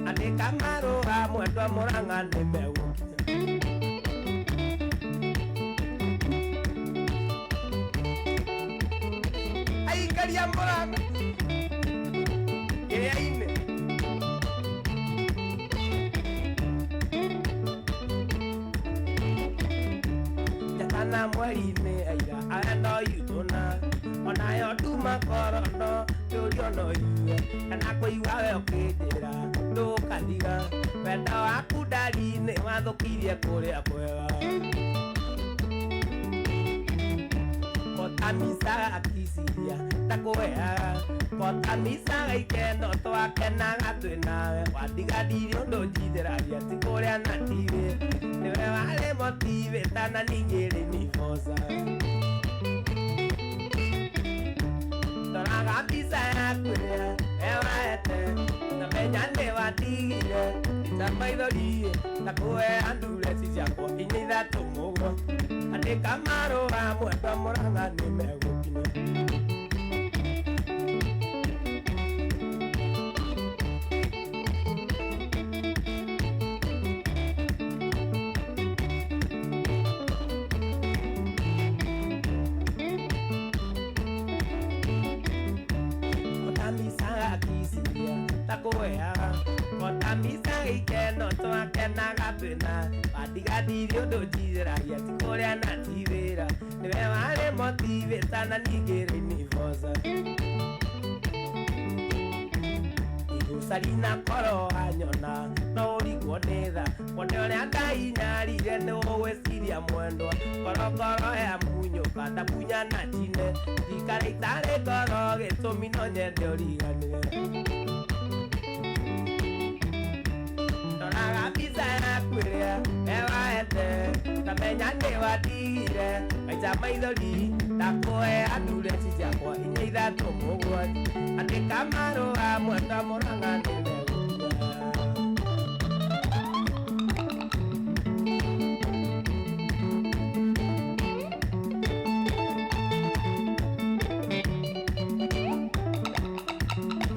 andĩka marũa mwendwa Murang'a nĩ megũkinya. Aikaria Murang'a kĩrĩa-inĩ njatana mweri-inĩ aira aya no yutũna onayo nduma korono yũrio no yue kana kũigua we ũkĩnjĩra ndũkathiga wendo waku ndari-inĩ wathũkirie kũrĩa kwega kotamicaga akiciria ndakũheaga kotamicaga ikeno twakenaga twĩ nawe wandigandirie ũndũ njithĩragia ti kũrĩa na tivĩ nĩwe warĩ motivĩta na ningĩ rĩ niboca ndoraga mbica yaku ĩrĩa ewaete na menya nĩ watigire ita maithori ndakũhe andureci ciakwa inya ithatũ mũgwa andĩka marũa mwendwa Murang'a nĩ megũkinya. Kotamicaga akiciria ndakũheaga kotamicaga ikeno twakenaga twĩna wandigandirie ũndũ njithĩragia ti kũrĩa na ti wĩra nĩwe warĩ motivĩta na ningĩ rĩ niboca igucari na koro wanyona no ũrigwo nĩ tha wone ũrĩa ndainyarire nĩ ũgwĩciria mwendwa korokoro ya munyũka ndabunya na njine ndikara itarĩ ngoro gĩtũmi no nyende ũriganĩre ndoraga mbica yaku ĩrĩa ewaete na menya nĩ watigire maita maithori ndakũhe andureci ciakwa inya ithatũ mũgwanja andĩka marũa mwendwa Murang'a nĩ megũkinya.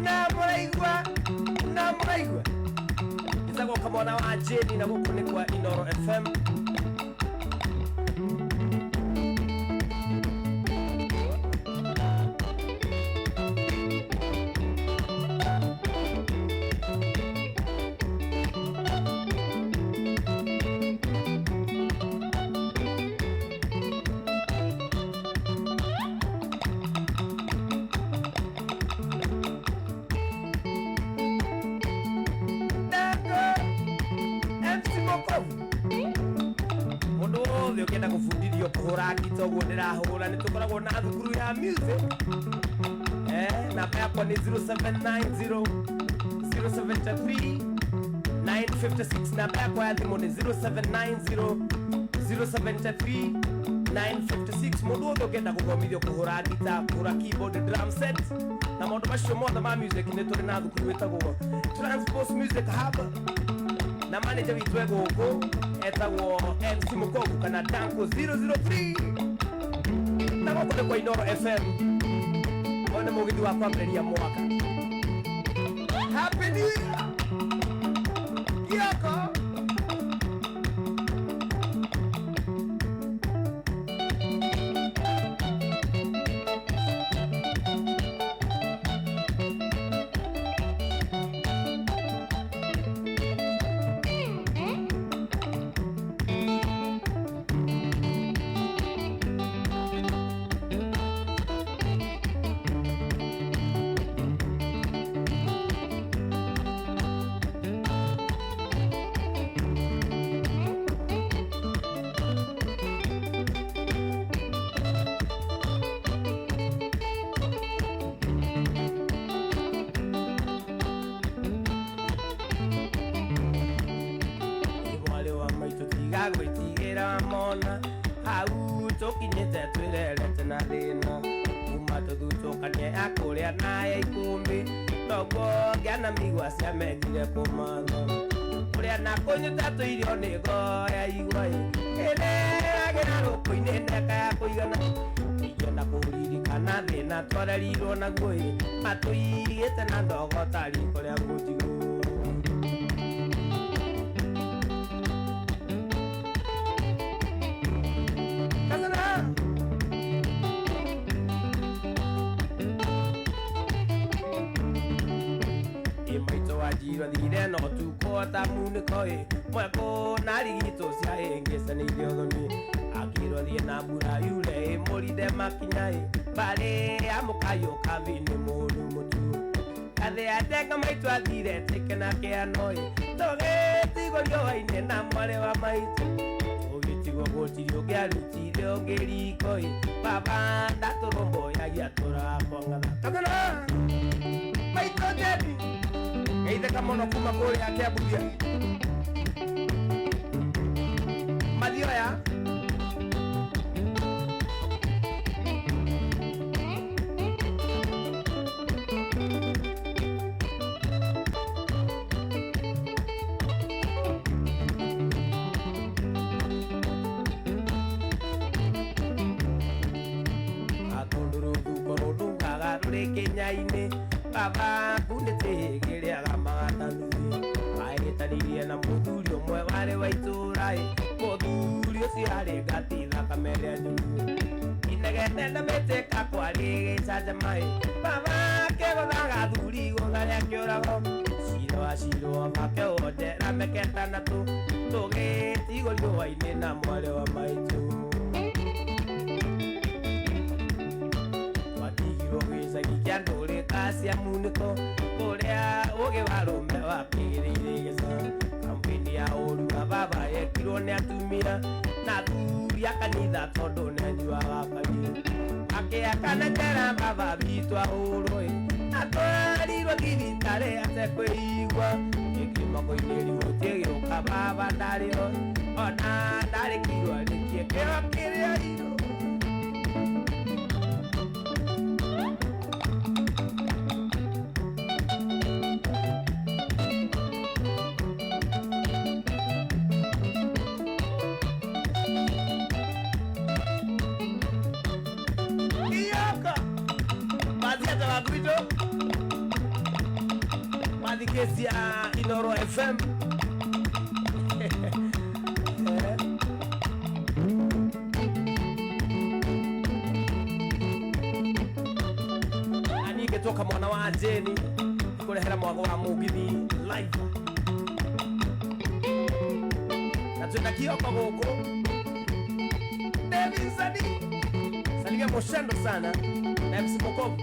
Na mũraigua na mũraigua njĩtagwo Kamwana wa Jane na gũkũ nĩ kwa Inoro FM. Mundu wothe ũkĩenda gũbundithio kũhũra ngita ũguo ndĩrahũra nĩ tũkoragwo na thukuru ya music namba yakwa nĩ 0790 073 956 namba yakwa ya thimũ nĩ 0790 073 956 mundu wothe ũkĩenda gũthomithio kũhũra ngita kũhũra keyboard drum set na maũndũ macio mothe ma music nĩ tũrĩ na thukuru ĩtagwo Transpose Music Hub na manager witũ e gũkũ etagwo MC Mukogu kana Danko 003 na gũkũ nĩ kwa Inoro FM ũyũ nĩ mũgithi wa kwambĩrĩria mwaka. Happy New Year Kioko. Gwĩtigĩra mona hau tũkinyĩte twĩrerete na thĩna kuma tũthutũkanie akũrĩa na ya ikũmbĩ noguo ngĩana migua ciamenyire kũmatha Ũrĩa na kũnyuta tũirio nĩ ngoya igwa ĩrĩagĩra rũkũ-inĩ ndeka ya kũigana ingĩenda kũririkana thĩna twarerirwo naguo matũigĩte na ndogo ta riko rĩa mũnjigũ. Wanjirwo thire no tukũ ta munĩko ĩ mwekũ na rigitũ cia ĩngĩcanĩirio thoni akĩrwo thiĩ na mbura yure ĩmũrinde makinya ĩ mbarĩ ya mũkayũ kabi-inĩ mũndũ mũtu gathĩ atenga maitũ athire tĩke na kĩano ĩ tũgĩtigwo riũa-inĩ na mwarĩ wa maitũ tũgĩtigwo gũtirĩ ũngĩarutire ũngĩ riko ĩ baba ndatũrũmbũyagia tũrakwang'atha kathana maitũ Njeri
Geithĩka mũno kuma kũrĩa Kĩambuthia.
Mathioya atũndũ rũthuko rũnungaga rũrĩ kĩnya-inĩ baba kunĩte kĩrĩaga magatanuthi ahĩtanirie na mũthuri ũmwe warĩ wa itũũra ĩ mũthuri ũcio arĩ ngati thakame ĩrĩa njũru inegene na mĩtĩka kwarĩ gĩcanjama ĩ baba akĩgũthaga athuri gũtha rĩa kĩũrago cira wacirwo makĩohwo njera mĩaka ĩtandatũ tũgĩtigwo riũa-inĩ na mwarĩ wa maitũ twatigirwo gĩcagi kĩa ndũrĩka cia munĩko kũrĩa ũgĩ wa rũme wakĩgĩrĩire gĩca kampeni ya ũru wa baba yekirwo nĩ atumia na athuri a kanitha tondũ nĩanyuaga karia akĩakana njera baba witũ ahũrwo ĩ atwarirwo thibitarĩ atekwĩigua gĩkĩmako-inĩ riboti ĩgĩũka baba ndarĩho ona ndarĩkirwo arĩkie kĩo kĩrĩa irũ. Mathikĩcia Inoro FM. Na niĩ ngĩtuĩka mwana wa Jane kũrehera mwago wa mũgithi live na twĩna kioko gũkũ David Sadi salimia moshendo sana na MC Mokovu.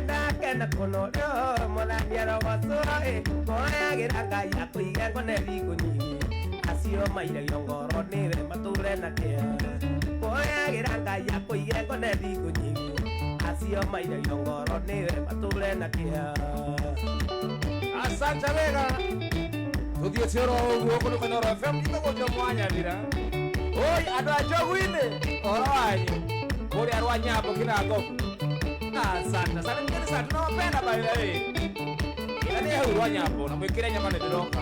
Ndakena kũno rĩo mũthania rogocwo ĩ ngoyagĩra Ngai akũige ngone thikũ nyingĩ acio mairagio ngoro nĩwe matũre na kĩeha ngoyagĩra Ngai akũige ngone thikũ nyingĩ acio mairagio ngoro nĩwe matũre na kĩeha.
Asante wega tuthiĩte oro ũguo kũndũ kwa Inooro FM itagũtio mwanya thira oi andũ a Njogu-inĩ ũhoro wanyu kũrĩa rwa Nyambo kĩnangobu. Asante sana mgeni sana tunawapenda by the way. Ila ni hau rwa Nyambo na mwikire nyama nĩ ndĩroka.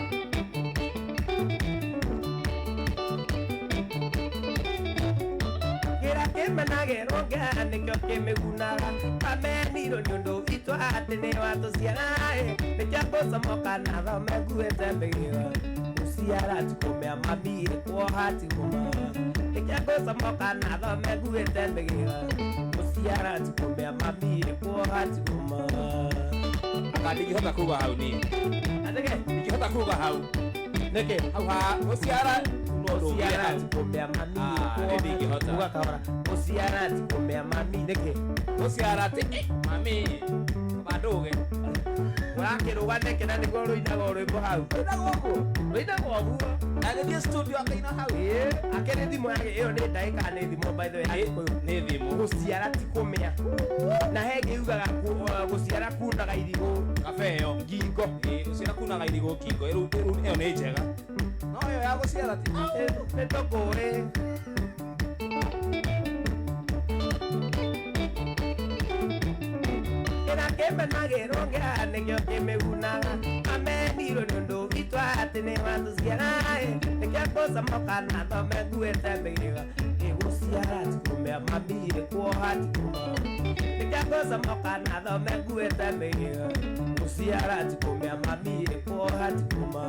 Kĩrĩa kĩmenagĩrwo nga nĩkĩo kĩmĩgunaga kamenirwo nĩ ũndũ witũ atĩ nĩ watũciara ĩ nĩkĩo ngũcomoka na thome nguĩte mĩgĩra gũciara ti kũmĩa mami kuoha ti kũma nĩkĩo ngũcomoka na thome nguĩte mĩgĩra gũciara ti kũmĩa mami kuoha ti kũma.
Anga ndingĩhota kuga hau niĩ.
Atĩkĩ?
Ndingĩhota kuga hau.
Nĩkĩ?
Hau ha gũciara no
Gũciara ti kũmĩa mami
Ah, nĩ ndingĩhota.
kuga kahora gũciara ti kũmĩa mami nĩkĩ?
Gũciara ti mami bandũge.
Ũrakĩrũga nĩkĩ na nĩguo rũinagwo rwĩmbo hau?
Rũinagwo ũguo?
Rũinagwo ũguo.
Agĩthiĩ studio akaina hau.
Akĩrĩ thimũ yake ĩyo nĩ ndagĩka nĩ thimũ by the way Agĩkũyũ.
Nĩ thimũ.
Gũciara ti kũmĩa. Na he ĩngĩ yugaga gũciara kunaga irigũ
Kabe ĩyo.
ngingo.
Gũciara kunaga irigũ ngingo. Rĩu ĩyo nĩ njega. No ĩyo ya gũciara ti.
Nĩ tũkũĩ. Kĩrĩa kĩmenagĩrwo ngĩa nĩkĩo kĩmĩgunaga. Amenirwo nĩ ũndũ witũ atĩ nĩ watũciara ĩ. Nĩkĩo ngũcomoka na thome nguĩte mĩgĩga. Ĩ gũciara ti kũmĩa mami ĩ kuoha ti kũma. Nĩkĩo ngũcomoka na thome nguĩte mĩgĩga. Gũciara ti kũmĩa mami ĩ kuoha ti kũma.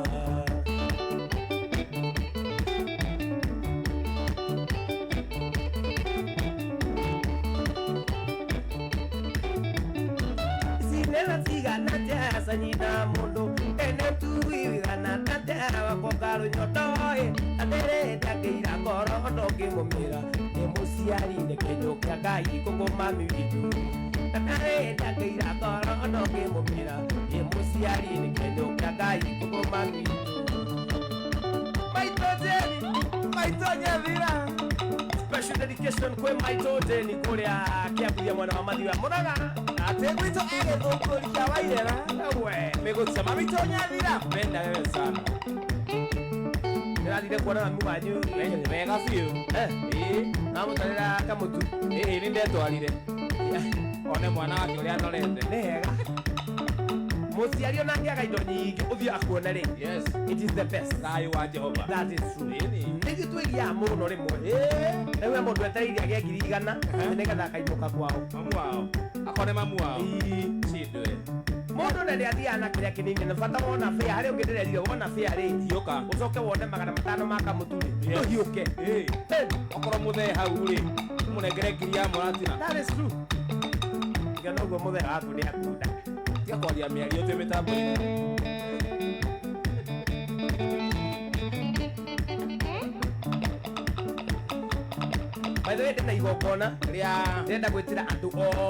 Sinena tigana tia nyina mundu ene tuigana tatia wakokaru nyotoe atere takeira ngoro ndongimumira ni muciari ni kinyo kia Ngai kũkũ mami witũ atere takeira ngoro ndongimumira ni muciari ni kinyo kia Ngai kũkũ mami witũ. Maitũ Jeni,
Maitũ Nyathira.
Special dedication kwĩ Maitũ Jeni kũrĩa Kĩamburia mwena wa Mathiwa Mũraga.
Ate gwitũ egĩthũngũri kĩa Wairera.
We.
Mĩgũcia mami Nyathira. Menda wewe sana.
Ndĩrathire kuona mami wanyu.
Wega biũ. Ĩĩ.
Namũtwarĩra kamũtu.
Ĩĩ nĩ ndetwarire. One mwana wake ũrĩa anorete.
Nĩ hega. Mũciari ona angĩaga indo nyingĩ ũthiĩ akuone rĩ.
Yes.
It is the best.
Thayũ wa Jehova.
That is true.
Ĩni.
Nĩithuĩ twĩgiaga mũno rĩmwe. Rĩu he mũndũ etereire agĩe 100,000 nĩgetha akainũka kwao.
Mamu wao. Akone mamu wao.
Ĩĩ.
Cindwe.
Mũndũ na nĩathiaga na kĩrĩa kĩnini na bata wona bĩa harĩa ũngĩ ndĩrerire wona bĩa rĩ.
Hiũka.
Ũcoke wone 500 ma kamũtu rĩ.
Yes.
Tũhiũke.
Ĩĩ. Okorwo mũthee hau rĩ, ũmũnengere 1,000 ya mũratina.
That is true. Ngĩona ũguo mũthee waku nĩ akunda.
Tiga kwaria mĩario twĩ mĩtambo-inĩ.
By the way, ndĩna igongona
Rĩa
ndĩrenda gwĩtĩra andũ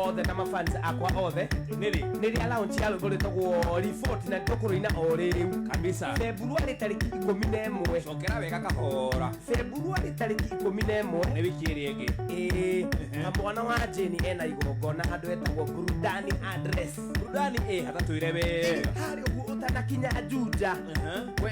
othe na mafans akwa othe.
Nĩrĩ?
Nĩ rĩa launch ya rwĩmbo rwĩtagwo Report na tũkũrũina o rĩu.
Kabisa.
February tarĩki 11.
Cokera wega kahora.
February tarĩki 11.
Nĩ wiki ĩrĩa ĩngĩ.
Ĩĩ. Na mwana wa Jane ena igongona handũ hetagwo Burudani Address.
Burudani ĩ hatatũire wega.
Harĩa ũguo ũtanakinya Juja. We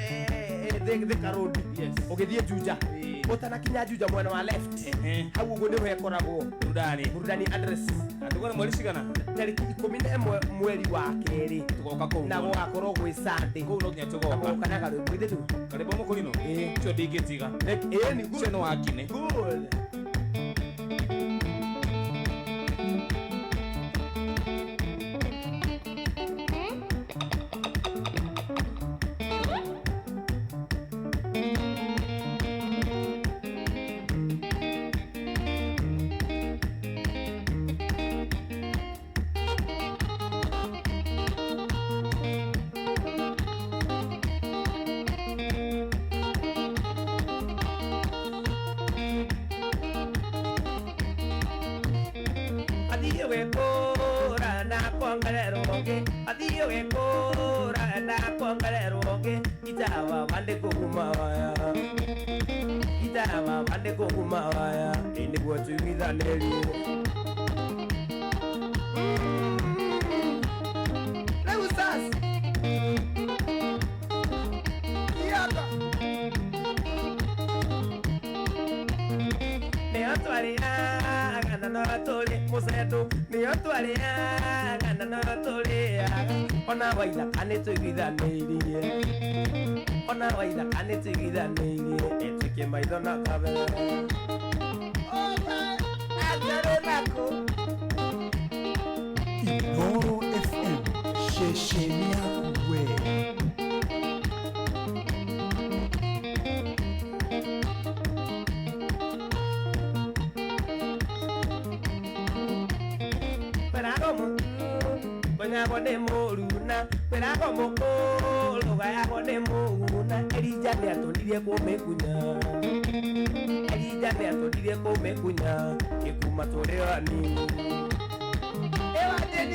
Thika Road.
Yes.
Ũgĩthiĩ Juja.
Ĩĩ.
Ũtanakinya Juja mwena wa left. Hau ũguo nĩho hekoragwo.
Burudani.
Burudani Address.
Atũgwo nĩ mweri cigana?
Tarĩki 11 mweri wa kerĩ.
Tũgoka kũu.
Na gũgakorwo gwĩ Sunday.
Kũu no nginya
Na
tũgoka.
mũgoka na karwĩmbo ithe tu.
Karĩmbo mũkũrinũ?
Ĩĩ.
Ũcio ndingĩtiga.
Ĩĩ nĩ
Ũcio nĩ wakine.
Good.
Inooro FM, ceceni yaku we.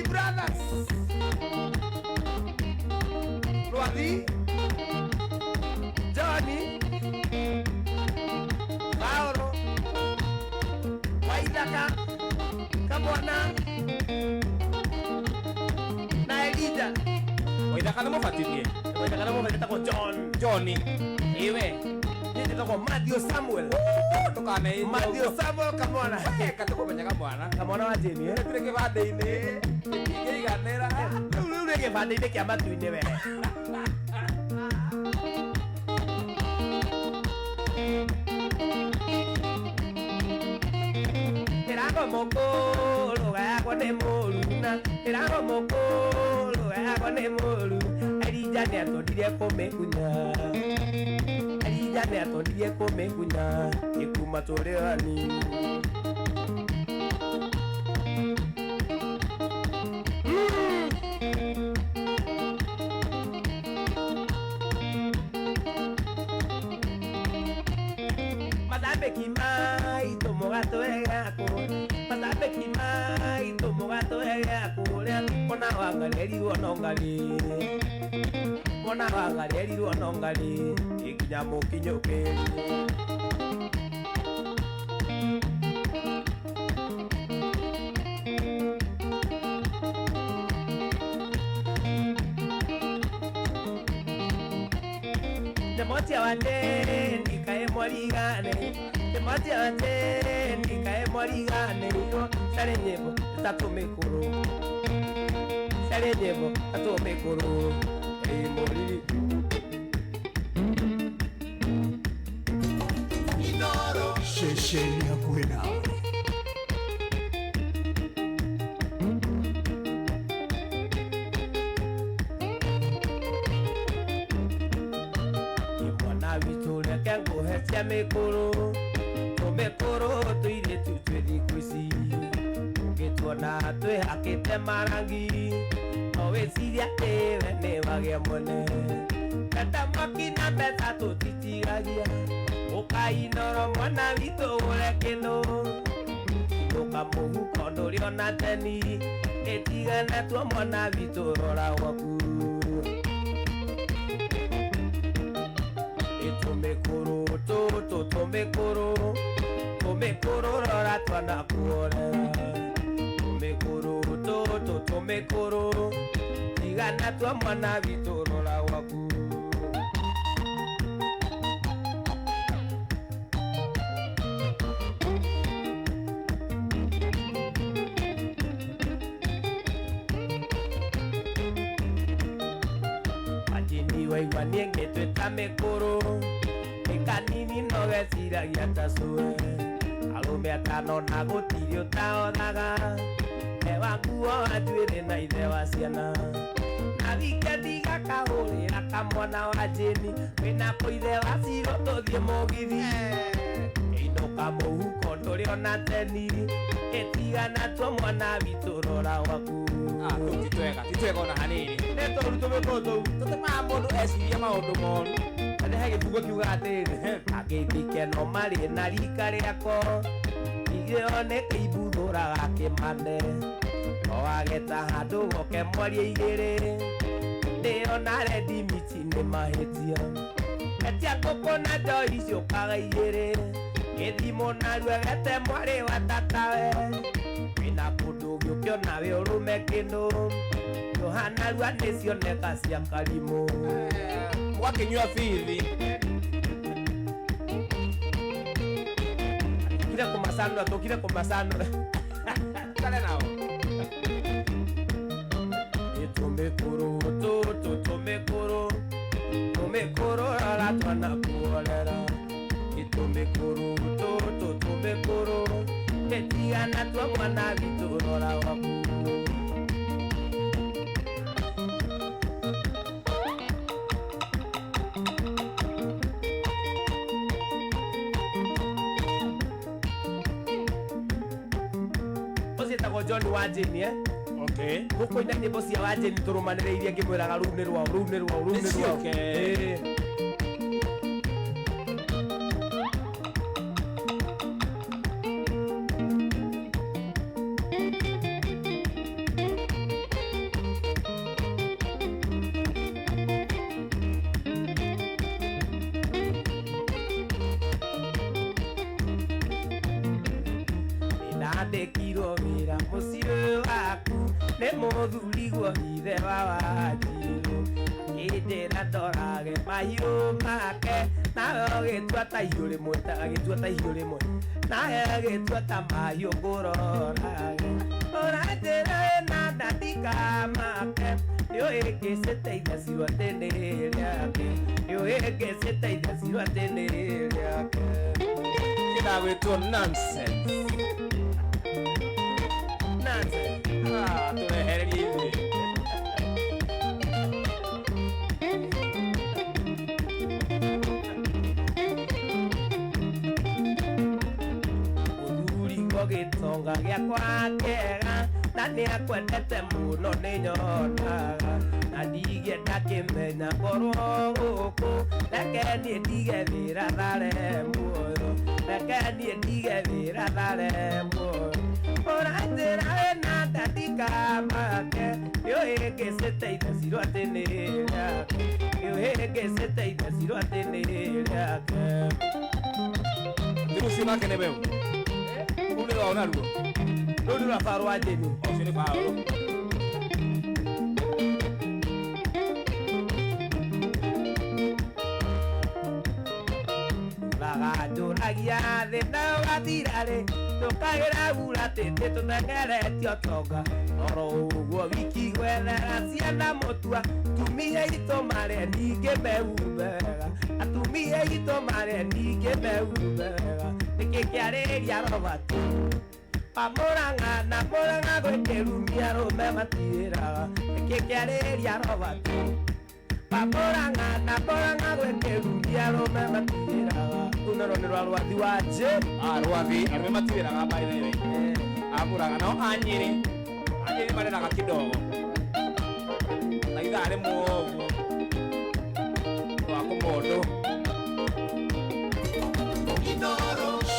Brothers Rwathi Johnny
Waithaka Kamwana na Elija.
Waithaka nĩ mũbatithie.
Waithaka nĩ mũbatithie etagwo John.
Johnny. Iwe.
Niĩ njĩtagwo Matthew Samuel.
Ndũkaneĩte
Matthew
ũguo.
Samuel Kamwana.
Katũkũmenya kamwana.
Kamwana wa Jane, eh?
Tũrĩ kĩbandĩ-inĩ. Tũtingĩiganĩra.
Rĩu rĩ kĩbandĩ-inĩ kĩa matu-inĩ we. Ĩrago mũkũrũ gayagwo nĩ mũru na ĩrago mũkũrũ gayagwo nĩ mũru. Elija nĩatũndire kũmĩkunya. Elija nĩatũndire kũmĩkunya ĩkuma tũrĩ anini. Matambĩki maitũ mũgatũhe kũrĩa, matambĩki maitũ mũgatũhe kũrĩa, mwana wangarĩrirwo no ngarĩ, mwana wangarĩrirwo no ngarĩ, ĩkinya mũkinyũkĩrie. Ndĩmotia wa ndeni kaĩ mwarigane, ndĩmotia wa ndeni kaĩ mwarigane, carĩ nyĩmbo ĩtatũ mĩkũrũ, carĩ nyĩmbo ĩtatũ mĩkũrũ, ĩ mũriri.
Ceceni hakuhĩ nawe.
Mwana witũ reke ngũhe cia mĩkũrũ, tũmĩkũrũ tũirĩtu twĩ thikũ ici, ũngĩtuona twĩhakĩte marangi, no wĩcirie atĩ we nĩ wagĩa mwene. Teta mwaki na mbeca tũtitigagia, ũkainoro mwana witũ ũgũre kĩndũ, inũka mũhuko ndũrĩ ona teni, ĩtigane tuo mwana witũ rora gwaku. Tũmĩkũrũ tũtũ tũmĩkũrũ, tũmĩkũrũ rora twana kuorera. Tũmĩkũrũ tũtũ tũmĩkũrũ, tigana tua mwana witũ rora gwaku. Majini waigua niĩ ngĩtwĩta mĩkũrũ, nĩ kanini no geciragia ta cũe. Arũme atano na gũtirĩ ũtaonaga, he wa nguo wa njuĩrĩ na ithe wa ciana. Na wikendi gakahũrĩra kamwana wa Jane, wĩna kũ ithe wa Ciro tũthiĩ mũgithi. Ĩinũka mũhuko ndũrĩ ona teni, ĩtigana tuo mwana witũ rora gwaku.
Tũu ti twega, ti twega ona hanini.
Nĩ tũru tũmĩkũrũ tũu.
Tũtũmaga mũndũ ecirie maũndũ moru.
Na nĩ he gĩbungo kiugaga atĩrĩrĩ, agĩthike no marĩ na rika rĩako, igĩo nĩ kĩimbuthũraga kĩmane. No ageta handũ goke mwarie igĩrĩ, ndĩona rendi miti nĩ mahĩtia. Etia ngũkũ na njohi ciũkaga igĩrĩ, gĩthimũ narua gete mwarĩ wa tatawe. Wĩna kũndũ ũgĩũkĩona wĩ ũrũme kĩndũ, Yohana rua nĩ cioneka cia karimũ.
Wakĩnyua bithi.
Tũkire kũmacanũra, tũkire kũmacanũra.
Kare nao.
Tũmĩkũrũ tũtũ tũmĩkũrũ, tũmĩkũrũ rora twana kuorera. Tũmĩkũrũ tũtũ tũmĩkũrũ, ĩtigana tua mwana witũ rora gwaku. Ũcio etagwo John wa Jane, eh?
Okay.
Mũkũina nyĩmbo cia wa Jane tũrũmanĩrĩirie ngĩmwĩraga rũu nĩ rwao, rũu nĩ rwao, rũu nĩ rwao.
Nĩciũke.
Ĩĩ. Ndĩrandĩkirwo wĩra mũciĩ ũyũ waku nĩ mũthuriguo ithe wa Wanjirũ. Akĩnjĩra ndorage mahiũ make nawe ũgĩtua ta ihiũ rĩmwe agĩtua ta ihiũ rĩmwe nawe ũgĩtua ta mahiũ ngũrorage. Ũranjĩra wĩna nda ndikamake nĩũĩ ngĩciteithia cirwo atĩ nĩ rĩake nĩũĩ ngĩciteithia cirwo atĩ nĩ rĩake.
Kĩragwĩtwo nonsense.
Nonsense.
Ah, tũrehererie ithuĩ.
Mũthuri ngo gĩtonga gĩakwa kĩega na nĩakwendete mũno nĩnyonaga na ndigĩenda kĩmenya ngorwo gũkũ reke niĩ ndige wĩra thare muoyo reke niĩ ndige wĩra thare muoyo. Ũranjĩra wĩna nda ndikamake nĩũĩ ngĩciteithia cirwo atĩ nĩ rĩake nĩũĩ ngĩciteithia cirwo atĩ nĩ rĩake.
Rĩu ũcio nake nĩ weũ. Rũu nĩ rwao naruo.
Rũu nĩ rwa Baũrũ wa Jane.
Ũcio nĩ Baũrũ.
Ũraganjũragia thĩna wathira-rĩ tũkagĩra gura tĩtĩ tũthengeretio tonga oro ũguo wiki gwethera ciana mũtua tumia itũ marĩ ningĩ mehumbega atumia itũ marĩ ningĩ mehumbega nĩkĩ kĩarĩria Robert Pamũrang'a na Mũrang'a gwĩkĩrumia arũme matiĩraga nĩkĩ kĩarĩria Robert Pamũrang'a na Mũrang'a gwĩkĩrumia arũme matiĩraga. Rũu naruo nĩ rwa Rwathi wa Jane.
Ah, Rwathi arũme matiwĩraga by the way. Amũraga nao anyĩrĩ anyĩrĩ mareraga kidogo na ithaa rĩmwe ũguo rwa kũmũndũ.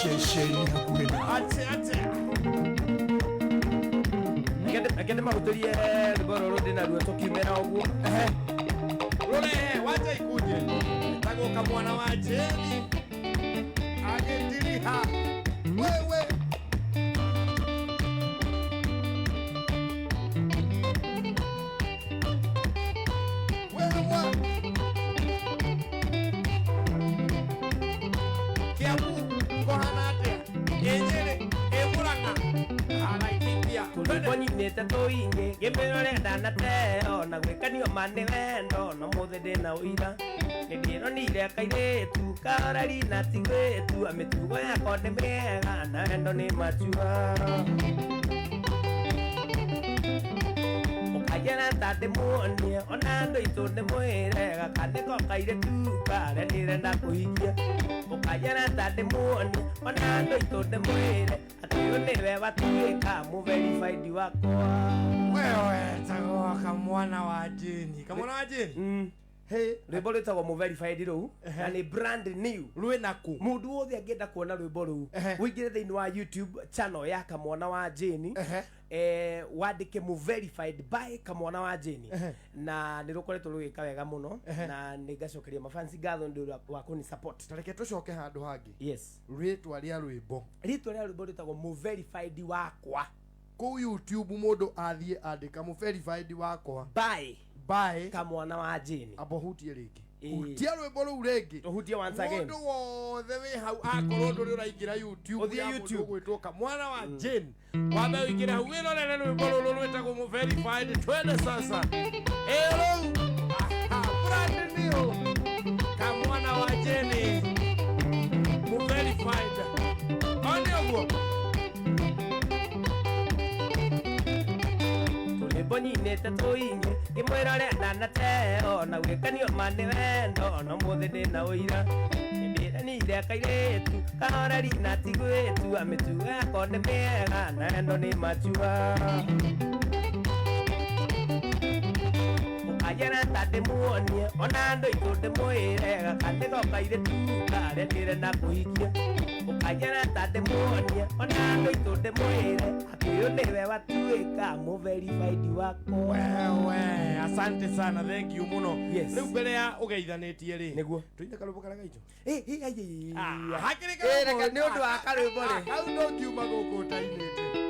Ceceni hakuhĩ nawe.
Ate ate.
Reke ndĩmahutĩrie rwĩmbo rũrũ ndĩnaruo tũkiumĩra ũguo.
Rore wacha ikuje. Etagwo kamwana wa Jane. Agĩtiriha. Wewe. Wewe. Kiambu kũhana atĩa? Ĩ Nyĩrĩ, ĩ Mũrang'a, Laikipia.
Tũrwĩmbo nyinĩte tũingĩ ngĩmĩrore ndanateo na gwĩkanio ma nĩ wendo no mũthĩ ndĩna ũira nĩndĩronire kairĩtu kahoreri na ti gwĩtua mĩtugo yakwa nĩ mĩega na wendo nĩ matua. Ũkanjĩra ta ndĩmuonie ona andũ aitũ ndĩmwĩre gaka nĩko kairĩtu karĩa ndĩrenda kũhikia. Ũkanjĩra ta ndĩmuonie ona andũ aitũ ndĩmwĩre atĩ ũyũ nĩwe watuĩka mũverified wakwa.
Wewe etagwo kamwana wa Jane. Kamwana wa Jane? Hey,
Rwĩmbo rwĩtagwo mũverified rũu na nĩ brand new.
Rwĩna kũ?
Mũndũ wothe angĩenda kuona rwĩmbo rũu ũingĩre thĩinĩ wa YouTube channel ya Kamwana wa Jane wandĩke mũverified by Kamwana wa Jane na nĩ rũkoretwo rũgĩka wega mũno na nĩ ngacokeria mafansi ngatho nĩ ũndũ wa kũni support.
Ta reke tũcoke handũ hangĩ.
Yes.
Rĩtwa rĩa rwĩmbo.
Rĩtwa rĩa rwĩmbo rwĩtagwo mũverified wakwa.
Kũu YouTube mũndũ athiĩ andĩka mũverified wakwa
By
by
Kamwana wa Jane.
Amba ũhutie rĩngĩ.
Ĩĩ.
Hutia rwĩmbo rũu rĩngĩ.
Tũhutie once again.
Mũndũ wothe wĩ hau akorwo ndũrĩ ũraingĩra YouTube
Ũthiĩ
ya mũndũ
YouTube.
ũgwĩtwo Kamwana wa Jane wambe ũingĩre hau wĩrorere rwĩmbo rũrũ rwĩtagwo mũverified. Twende sasa. Ĩ rũu. Aha, brand new. Kamwana wa Jane mũverified. One ũguo.
Tũrwĩmbo nyinĩte tũingĩ ngĩmwĩrore ndanateo na gwĩkanio ma nĩ wendo no mũthĩ ndĩna ũira nĩndĩranire kairĩtu kahoreri na ti gwĩtua mĩtugo yakwa nĩ mĩega na wendo nĩ matua. Ũkanjĩra ta ndĩmuonie ona andũ aitũ ndĩmwĩre gaka nĩko kairĩtu karĩa ndĩrenda kũhikia. Ũkanjĩra ta ndĩmuonie ona andũ aitũ ndĩmwĩre atĩ ũyũ nĩwe watuĩka mũverified wakwa.
Wewe, asante sana, thank you mũno.
Yes.
Rĩu mbere ya ũgeithanĩtie rĩ
Nĩguo.
tũine karwĩmbo karĩa gaitũ.
Eh, eh, ai, ai, ai.
Hakĩrĩ
Eh, reke nĩ ũndũ wa karwĩmbo rĩ.
Kau ndũngiuma gũkũ ũtainĩte.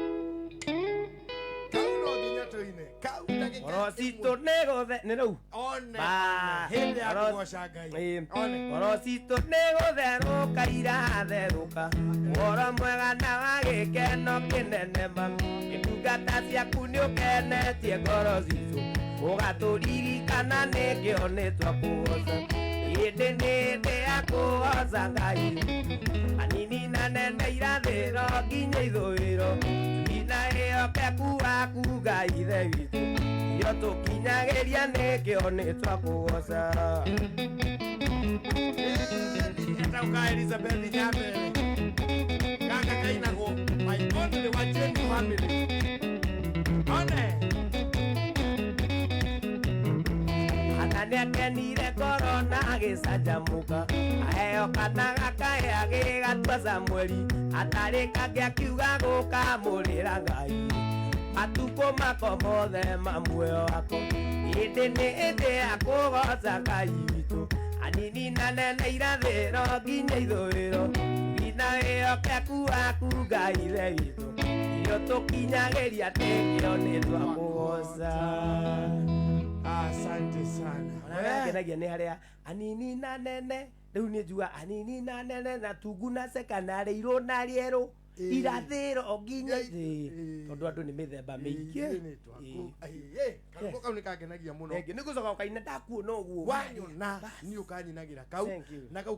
Ngoro citũ nĩ gũthe nĩ rĩu.
One.
Ba.
Hĩndĩ ya
Ngoro-
kũgoca Ngai.
Ĩĩ.
One.
Ngoro citũ nĩ gũtherũka iratherũka, ũhoro mwega na wa gĩkeno kĩnene ma. Ndungata ciaku nĩ ũkenetie ngoro citũ, ũgatũririkana nĩkĩo nĩ twakũgoca. Hĩndĩ nĩ hĩndĩ ya kũgoca Ngai, anini na nene, irathĩro nginya ithũĩro, twina ĩhokeku waku Ngai Ithe witũ, irio tũkinyagĩria nĩkĩo nĩ twakũgoca.
Etauka Elizabeth Nyambere. Gaka kainagwo my only Wacheni family. One.
Ana nĩakenire ngoro na agĩcanjamũka, aheo kana gakaĩ agĩgatua Samueli, atarĩ kangĩ akiuga gũkamũrĩra Ngai matukũ mako mothe ma muoyo wako. Hĩndĩ nĩ hĩndĩ ya kũgoca Ngai witũ, anini na nene, irathĩro nginya ithũĩro, twina wĩhokeku waku Ngai Ithe witũ, irio tũkinyagĩria nĩkĩo nĩ twakũgoca.
Asante sana.
Ngenagia nĩ harĩa anini na nene, rĩu nĩ njuga anini na nene na tungu na seka na rĩirũ na rĩerũ, irathĩro nginya. Tondũ andũ nĩ mĩthemba mĩingĩ.
Karũmbo kau nĩ kangenagia mũno.
Nĩ gũcoka ũkaina ndakuona ũguo.
Wanyona nĩ ũkanyinagĩra kau.
Thank you.
Na kau.